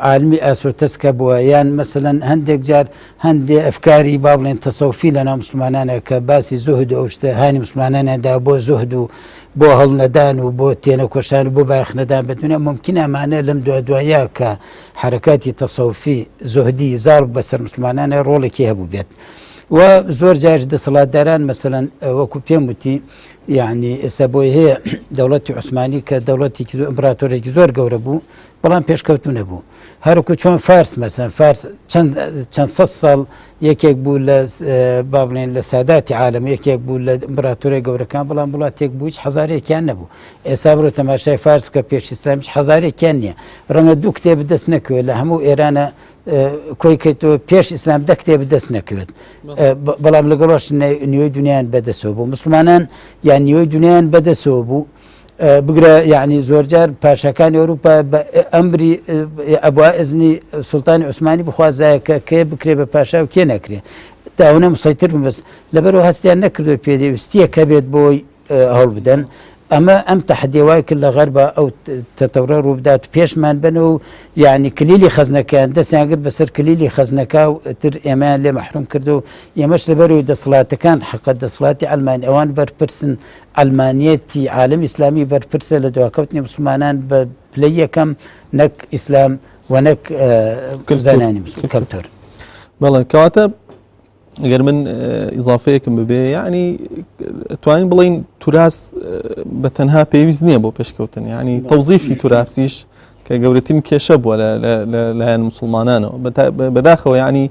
عالمی ئاسۆ تەسکە بووە یان مەسەلەن هەندێک جار هەندێ ئەفکاری با بڵێن تەسەوفی لە ناو مسلمانانە کە باسی زوهد و ئەو شتە هانی مسلمانانیان دا بۆ زوهد و بۆ هەڵنەدان و بۆ تێنەکۆشان و بۆ بایەخنەدان بە دنیا ممکنە ئەمانە لەم دوا دوایە کە حرکاتی تەسەوفی زوهدی زاڵ بەسەر مسلمانانە ڕۆڵێکی هەبوو بێت و زۆر جاریش دەسەڵاتداران مەسەلەن وەکو پێم وتی. یعنی ئێستا بۆی هەیە دەوڵەتی عوسمانی کە دەوڵەتێکی زۆر ئیمپراتۆرێکی زۆر گەورە بوو بەڵام پێشکەوتو نەبوو هەرکو چۆن فارس مەسەن فارس چەند چەند سە ساڵ یەکێک بوو لە با بڵێن لە ساداتی عالم یەکێک بوو لە ئیمپراتۆری گەورەکان بەڵام وڵاتێک بوو هیچ حەزارێکیان نەبوو ئێستا بڕۆ تەماشای فارس بکە پێش ئیسلام هیچ حەزارێکیان نییە ڕەنگە دوو کتێب دەست نەکەوێت لە هەموو ئێرانە کۆی کەیتەوە پێش ئیسلام دە کتێب دەست نەکەوێت بەڵام لەگەڵەش نیوەی دنیان بەدەسەوە بوو مسلمانان یان نیوەی دنیان بەدەسەوە بوو بگرە یعنی زۆرجار پاشاکانی ئەوروپا بە ئەمری ئەبوا ئزنی سوڵتانی عوسمانی بخوازایە کە کێ بکرێ بە پاشا و کێ نەکرێ تاونە مسەیتر بن بەس لەبەرەوە هەستیان نەکردو پێدەویستیە کە بێت بۆی هەوڵ بدەن ئەمە ئەم تەحدی وای کرد لە غەربا ئەو تەتەورە ڕووبدات و پێشمان بن و یعنی کلیلی خەزنەکەیان دەستیان گرت بەسەر کلیلی خەزنەکە و تر ئێمەیان لێ مەحروم کرد و ئێمەش لەبەرەوەی دەسەڵاتەکان حەقە دەسەڵاتی ئەلمانی ئەوان بەرپرسن عەلمانیەتی عالەمی ئیسلامی بەرپرسە لە دواکەوتنی موسڵمانان بە پلەی یەکەم نەک ئیسلام و نەک زانانی کەلتۆر. بەڵێ کەواتە ئەگەر من ئیزافەیەکم ببێ یعنی توانین بڵین توراس بە تەنها پێویست نییە بۆ پێشکەوتن یعنی تەوزیفی توراسیش کە گەورەترین کێشە بووە لە لایەن مسلمانانەوە بەداخەوە یعنی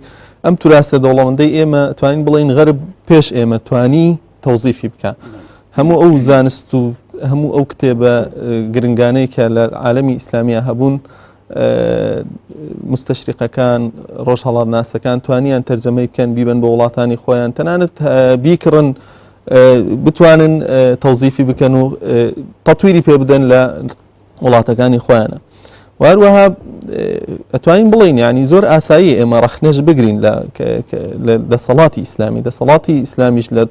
ئەم توراسە دەوڵەمەندەی ئێمە توانین بڵین غەرب پێش ئێمە توانی تەوزیفی بکە هەموو ئەو زانست و هەموو ئەو کتێبە گرنگانەی کە لە عالمی ئیسلامیە هەبوون مستەشریقەکان ڕۆژهەڵات ناسەکان توانیان تەرجەمەی بکەن بیبن بۆ وڵاتانی خۆیان تەنانەت بیکڕن بتوانن تەوزیفی بکەن و تەتویری پێ بدەن لە وڵاتەکانی خۆیانە و هەروەها ئەتوانین بڵین ینی زۆر ئاسایی ئێمە ڕەخنەش بگرین لە دەسەڵاتی ئیسلامی دەسەڵاتی ئیسلامیش لە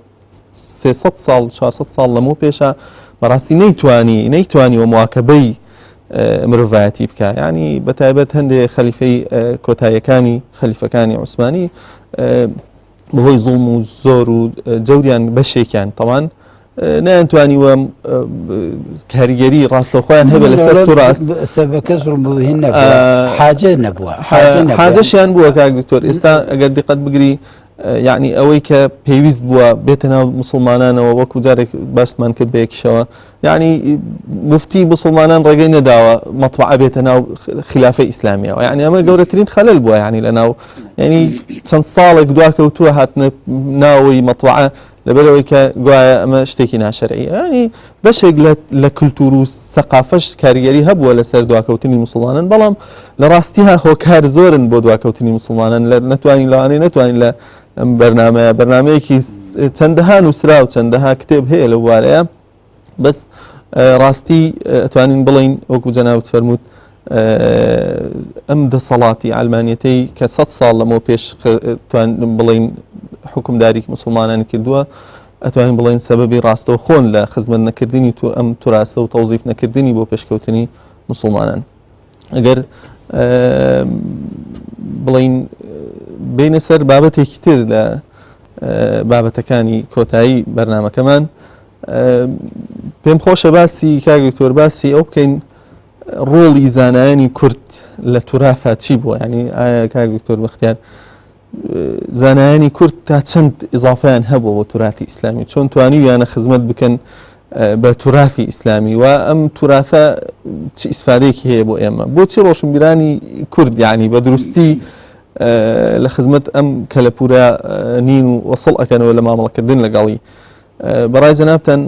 300 ساڵ 400 ساڵ لەمە پێشە بەڕاستی نەیتوانی نەیتوانی و مواکەبەی مرۆڤایەتی بکە ینی بە تایبەت هەندێک خەلیفەی کۆتاییەکانی خەلیفەکانی عوسمانی بەهۆی زوڵم و زۆر و جەوریان بەشێکیان تەوان نەیانتوانیوە کاریگەری ڕاستەوخۆیان هەبێت لەسەر توراست سەبەکە زوڵم بوو هین نەبووە حاجە نەبووە حاجەشیان بووە کاک دکتۆر ئێستا ئەگەر دیقەت بگری یعنی ئەوەی کە پێویست بووە بێتە ناو مسلمانانەوە وەکو جارێک باسمان کرد بە یەکیشەوە یعنی مفتی مسلمانان ڕێگەی نەداوە مەطبعە بێتە ناو خلافەی ئیسلامیەوە یعنی ئەمە گەورەترین خەلەل بووە یعنی لە ناو یعنی چەند ساڵێک دواکەوتووە هاتنە ناوەی مەطبعە لەبەرئەوەی کە گوایە ئەمە شتێکی ناشەرعیە یانی بەشێک لە کللتور و سەقافەش کاریگەری هەبووە لەسەر دواکەوتنی مسلمانان بەڵام لە ڕاستیها هۆکار زۆرن بۆ دواکەوتنی مسلمانان لە نەتوانین لەوانەیە نەتوانین لە ئەم بەرنمەیە بەرنمەیەکی چەندەها نووسرا و چەندەها کتێب هەیە لە بوارەیە بەس ڕاستی ئەتوانین بڵین وەکو جەنابت فەرمووت ئەم دەسەڵاتی ئەلمانیەتەی کە سە ساڵ لەمەوە پێش بڵین حکومداری مسلمانانی کردووە ئەتوانین بڵین سەبەبی ڕاستەوخۆن خۆن لە خزمەت نەکردنی تو ئەم توراسە و تەوزیف نەکردنی بۆ پێشکەوتنی مسلمانان ئەگەر بڵین بینە سەر بابەتێکی تر لە بابەتەکانی کۆتایی بەرنمەکەمان پێم خۆشە باسی کاک دکتۆر باسی ئەو بکەین ڕۆڵی زانایانی کورد لە تورافا چی بووە ینی ئایا کاک دکتۆر بەختیار زانایانی کورد تا چەند ئیزافیان هەبوو بۆ تورافی ئیسلامی چۆن توانیویانە خزمەت بکەن بە تورافی ئیسلامی و ئەم تورافە چ ئیسفادەیەکی هەیە بۆ ئێمە بۆچی ڕۆشنبیرانی کورد یعنی بە دروستی لە خزمەت ئەم کەلەپورە نین و وەسڵ ئەکەنەوە لە مامەڵەکردن لەگەڵی بەڕای جەنابتان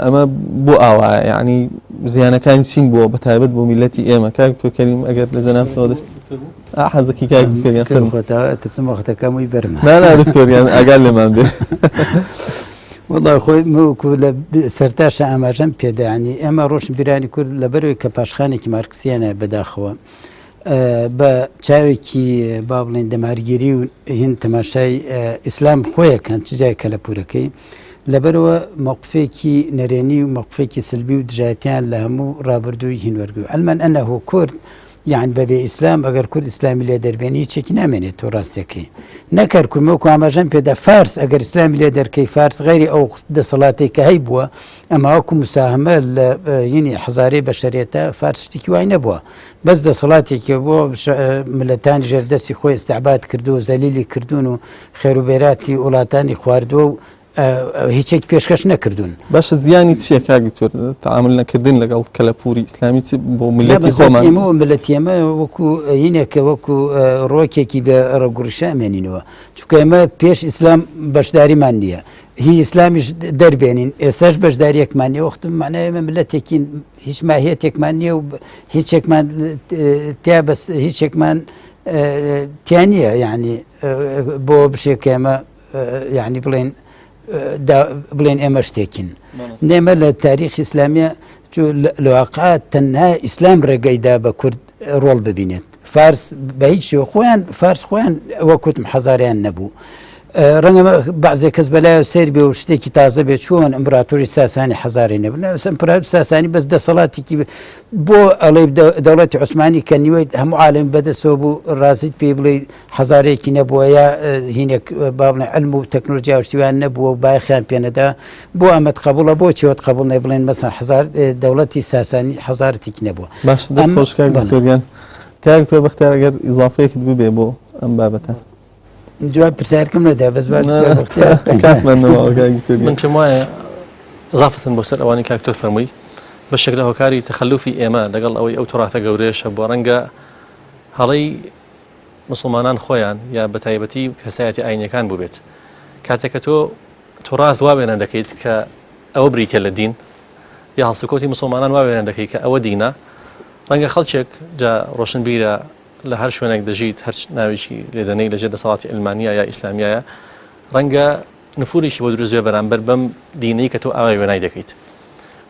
ئەمە بۆ ئاوایە یعنی زیانەکانی چین بووە بە تایبەت بۆ میلەتی ئێمە کاک تۆ کەریم ئەگەر لە جەنابتەوە دەست حەزەکی کاک دکتۆریان فەرموو. خۆتا ترسم وەختەکەم وی بەرمە نا نا دکتۆریان ئاگات لێمان بێ وەڵا خۆی وەکو لە سەرتاشە ئاماژەم پێدانی ئێمە ڕۆشنبیرانی کورد لەبەرەوەی کە پاشخانێکی مارکسیانە بەداخەوە بە چاوێکی با بڵێین دەمارگیری و هین تەماشای ئیسلام خۆیەکەن چ جای کەلەپوورەکەی لەبەرەوە مەوقفێکی نەرێنی و مەوقفێکی سلبی و دژایەتیان لە هەموو ڕابردووی هین وەرگرت ئەلمەن ئەنەهۆ کورد یان بەبێ ئیسلام ئەگەر کورد ئیسلامی لێ دەربێنی هیچێکی نامێنێت تۆ ڕاستەکەی نەکەر کورد وەکو ئاماژەم پێدا فارس ئەگەر ئیسلامی لێ دەرکەی فارس غەیری ئەو دەسەڵاتێک کە هەی بووە ئەمە وەکو مساهمە لە یینی حەزارەی بەشەرێتە فارس شتێکی وای نەبووە بەس دەسەڵاتێکی بۆ ملەتانی ژێردەستی خۆی ئیستعباد کردو و زەلیلی کردوون و خێروبێراتی وڵاتانی خواردووە و هیچێک پێشکەش نەکردوون. باشە زیانی چییە کاک دکتۆر تەعامول نەکردن لەگەڵ کەلەپوری ئیسلامی چ بۆ میللەتی خۆمان؟ ئێمە و میللەتی ئێمە وەکو هینێکە وەکو ڕۆکێکی بێ ڕەگوڕیشە ئەمێنینەوە چونکە ئێمە پێش ئیسلام بەشداریمان نییە هی ئیسلامیش دەربێنین ئێستاش بەشداریەکمان نییە وەختم معنای ئێمە میللەتێکین هیچ ماهیەتێکمان نییە و هیچێکمان تیا بەس هیچێکمان تیا نییە یعنی بۆ بشێک ئێمە یعنی بڵێن بڵێن ئێمە شتێکین نێمە لە تاریخ ئیسلامیە لەواقع تەنها ئیسلام ڕێگەیدا بە کورد ڕۆڵ ببینێت فارس بە هیچ شێوە خۆیان فارس خۆیان وەکوتم حەزاریان نەبوو. ڕەنگە بەعزێ کەس بەلایە سێر بێ و شتێکی تازە بێ چۆن ئەمپراتۆری ساسانی حەزاری نەبوو ئەمپراتۆری ساسانی بەس دەسەڵاتێکی بۆ ئەڵێ دەوڵەتی عوسمانی کە نیوەی هەموو عالم بەدەسەوە بوو ڕازیت پێی بڵێ حەزارێکی نەبووە یا هینێک با بڵێن علم و تەکنۆلۆژیا و شتیوان نەبووە و بایەخیان پێنەدا بۆ ئەمەت قبوڵە بۆ چیوەت قبوڵ نێ بڵێن مەسەن حەزار دەوڵەتی ساسانی حەزارەتێکی نەبووە. باش دەست خۆش کاک دکتۆر گیان. کاک دکتۆر بەختیار ئەگەر ئیزافەیەکت ببێ بۆ ئەم بابەتە. جواب پرسیارکەم نەدا بەس با کاتمان نەماوە کاک دکتۆر گیان. من پێم وایە ئیزافەتەن بۆ سەر ئەوانەی کاک دکتۆر فەرمووی بەشێک لە هۆکاری تەخەلوفی ئێمە لەگەڵ ئەوەی ئەو توراتە گەورەیەشە بووە ڕەنگە هەڵەی موسڵمانان خۆیان یا بە تایبەتی کەسایەتی ئاینیەکان بووبێت کاتێک کە تۆ تۆڕاست وا وێنە دەکەیت کە ئەوە بریتە لە دین یا هەڵسوکەوتی مسلمانان وا وێنە دەکەیت کە ئەوە دینە ڕەنگە خەڵکێک جا ڕۆشنبیرە لە هەر شوێنێک دەژیت هەر ناوێکی لێدەنەی لەژێر دەسەڵاتی ئەلمانیا یا ئیسلامیایە ڕەنگە نفورێکی بۆ دروست بێ بەرامبەر بەم دینەی کە تۆ ئاوای وێنای دەکەیت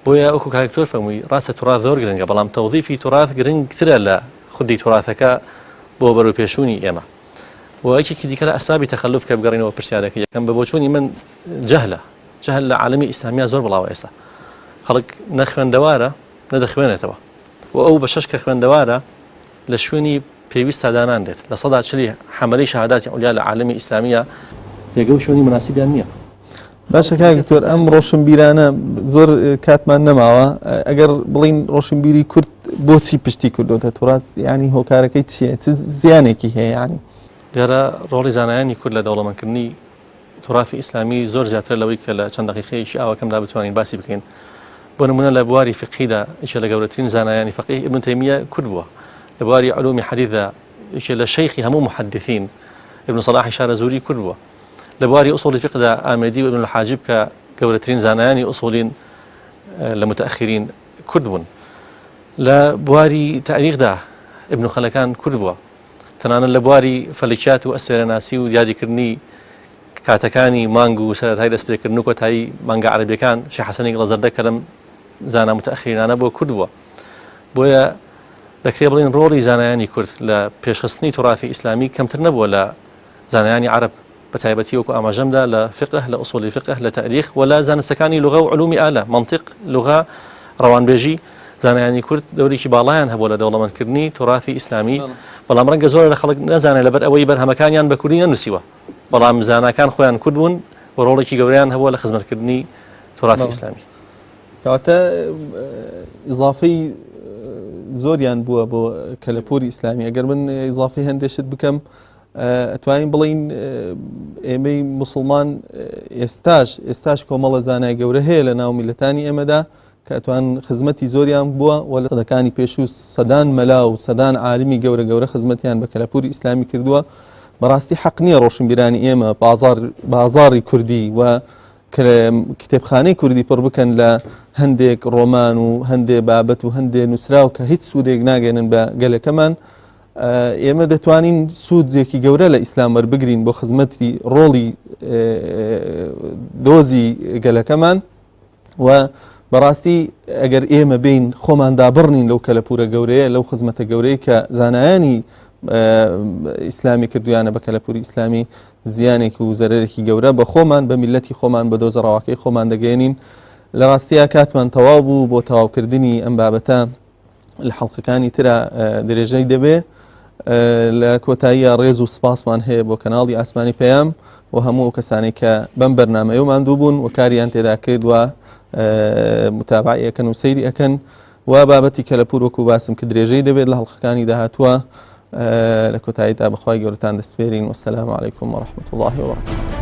بۆیە وەکو کاک دکتۆر فەرمووی ڕاستە تورات زۆر گرنگە بەڵام تەوزیفی تورات گرنگترە لە خودی توراتەکە بۆ بەرەو پێشوونی ئێمە و یەکێکی دیکە لە ئەسبابی تەخەلوف کە بگەڕینەوە پرسیارەکە یەکەم بە بۆچوونی من جەهلە جەهل لە عالەمی ئیسلامیا زۆر بڵاوە ئێستا خەڵک نەخوێندەوارە نەدەخوێنێتەوە و ئەو بەشەش کە خوێندەوارە لە شوێنی پێویستا دانانرێت، لە سەدا چلی حەمەلەی شەهاداتی عولیا لە عالەمی ئیسلامییا پێگە و شوێنی موناسیبیان نییە. باشە کاک دکتۆر ئەم ڕۆشنبیرانە زۆر کاتمان نەماوە ئەگەر بڵین ڕۆشنبیری کورد بۆچی پشتی کردوتە تورات ینی هۆکارەکەی چییە چ زیانێکی هەیە ینی دیارە ڕۆڵی زانایانی کورد لە دەوڵەمەندکردنی توراثی ئیسلامی زۆر زیاترە لەوەی کە لە چەند دەقیقەیەکی ئاوەکەمدا بتوانین باسی بکەین. بۆ نمونە لە بواری فقهیدا یەکێ لە گەورەترین زانایانی فەقیه ئیبن تەیمیە کورد بووە. لە بواری علومی حەدیثدا یەکێ لە شەیخی هەموو محەدیثین ئیبن سەلاحی شارەزووری کورد بووە. لە بواری ئوسوڵی فقهدا ئامێدی و ئیبن الحاجب کە گەورەترین زانایانی ئوسوڵین لە متأخرین کورد بوون. لە بواری تاریخدا ئیبن خەلەکان کورد بووە. تەنانەت لە بواری فەلەکیات و ئەستێرەناسی و دیاریکردنی کاتەکانی مانگ و سەرەتای دەستپێکردن و کۆتایی مانگە عەرەبیەکان شێخ حەسەنی گڵەزەردە کە لەم زانا متەئەخیرینانە بووە کورد بووە. بۆیە دەکرێ بڵێین ڕۆڵی زانایانی کورد لە پێشخستنی توراثی ئیسلامی کەمتر نەبووە لە زانایانی عەرەب بە تایبەتی وەکو ئاماژەم دا لە فقه لە ئوسوڵی فقه لە تاریخ و لە زانستەکانی لوغە و علومی ئالە مەنتیق لوغە ڕەوانبێژی زانایانی کورد دەورێکی باڵایان هەبووە لە دەوڵەمەندکردنی تۆراثی ئیسلامی بەڵام ڕەنگە زۆر لە خەڵک نەزانێت لەبەر ئەوەی بەرهەمەکانیان بە کوردی نەنووسیوە بەڵام زاناکان خۆیان کورد بوون و ڕۆڵێکی گەورەیان هەبووە لە خزمەتکردنی تۆراثی ئیسلامی. کەواتە ئیزافەی زۆریان بووە بۆ کەلەپوری ئیسلامی ئەگەر من ئیزافەی هەندێک شت بکەم ئەتوانین بڵین ئێمەی مسلمان ئێستاش ئێستاش کۆمەڵە زانای گەورە هەیە لە ناو میلەتانی ئێمەدا کە ئەتوان خزمەتی زۆریان بووە و لە سەدەکانی پێشوو سەدان مەلا و سەدان عالمی گەورە گەورە خزمەتیان بە کەلەپوری ئیسلامی کردووە بەڕاستی حەق نییە ڕۆشنبیرانی ئێمە بازار بازاری کوردی و کتێبخانەی کوردی پڕ بکەن لە هەندێک ڕۆمان و هەندێک بابەت و هەندێک نووسراو کە هیچ سوودێک ناگەێنن بە گەلەکەمان ئێمە دەتوانین سوودێکی گەورە لە ئیسلام وەربگرین بۆ خزمەتی ڕۆڵی دۆزی گەلەکەمان و بەڕاستی ئەگەر ئێمە بین خۆمان دابڕنین لەو کەلەپورە گەورەیە لەو خزمەتە گەورەی کە زانایانی ئیسلامی کردویانە بە کەلەپوری ئیسلامی زیانێک و زەرەرێکی گەورە بە خۆمان بە میلەتی خۆمان بە دۆزە ڕەواکەی خۆمان دەگەێنین لە ڕاستیە کاتمان تەواو بوو بۆ تەواوکردنی ئەم بابەتە لە حەڵقەکانی ترا درێژەی دەبێ لە کۆتاییە ڕێز و سپاسمان هەیە بۆ کەناڵی ئاسمانی پەیام و هەموو ئەو کەسانەی کە بەم بەرنمەیە ماندوو بوون و کاریان تێدا کرد و متابعی ئەەکەن و سەیری ئەەکەن و بابەتی کەلەپور وەکو باسم کە درێژەی دەبێت لە هەڵقەکانی داهاتووە لە کۆتاییدا بەخوای گەورەتان دەستپێرین وەسەلام علیکم ورحمة الله وبرکاته.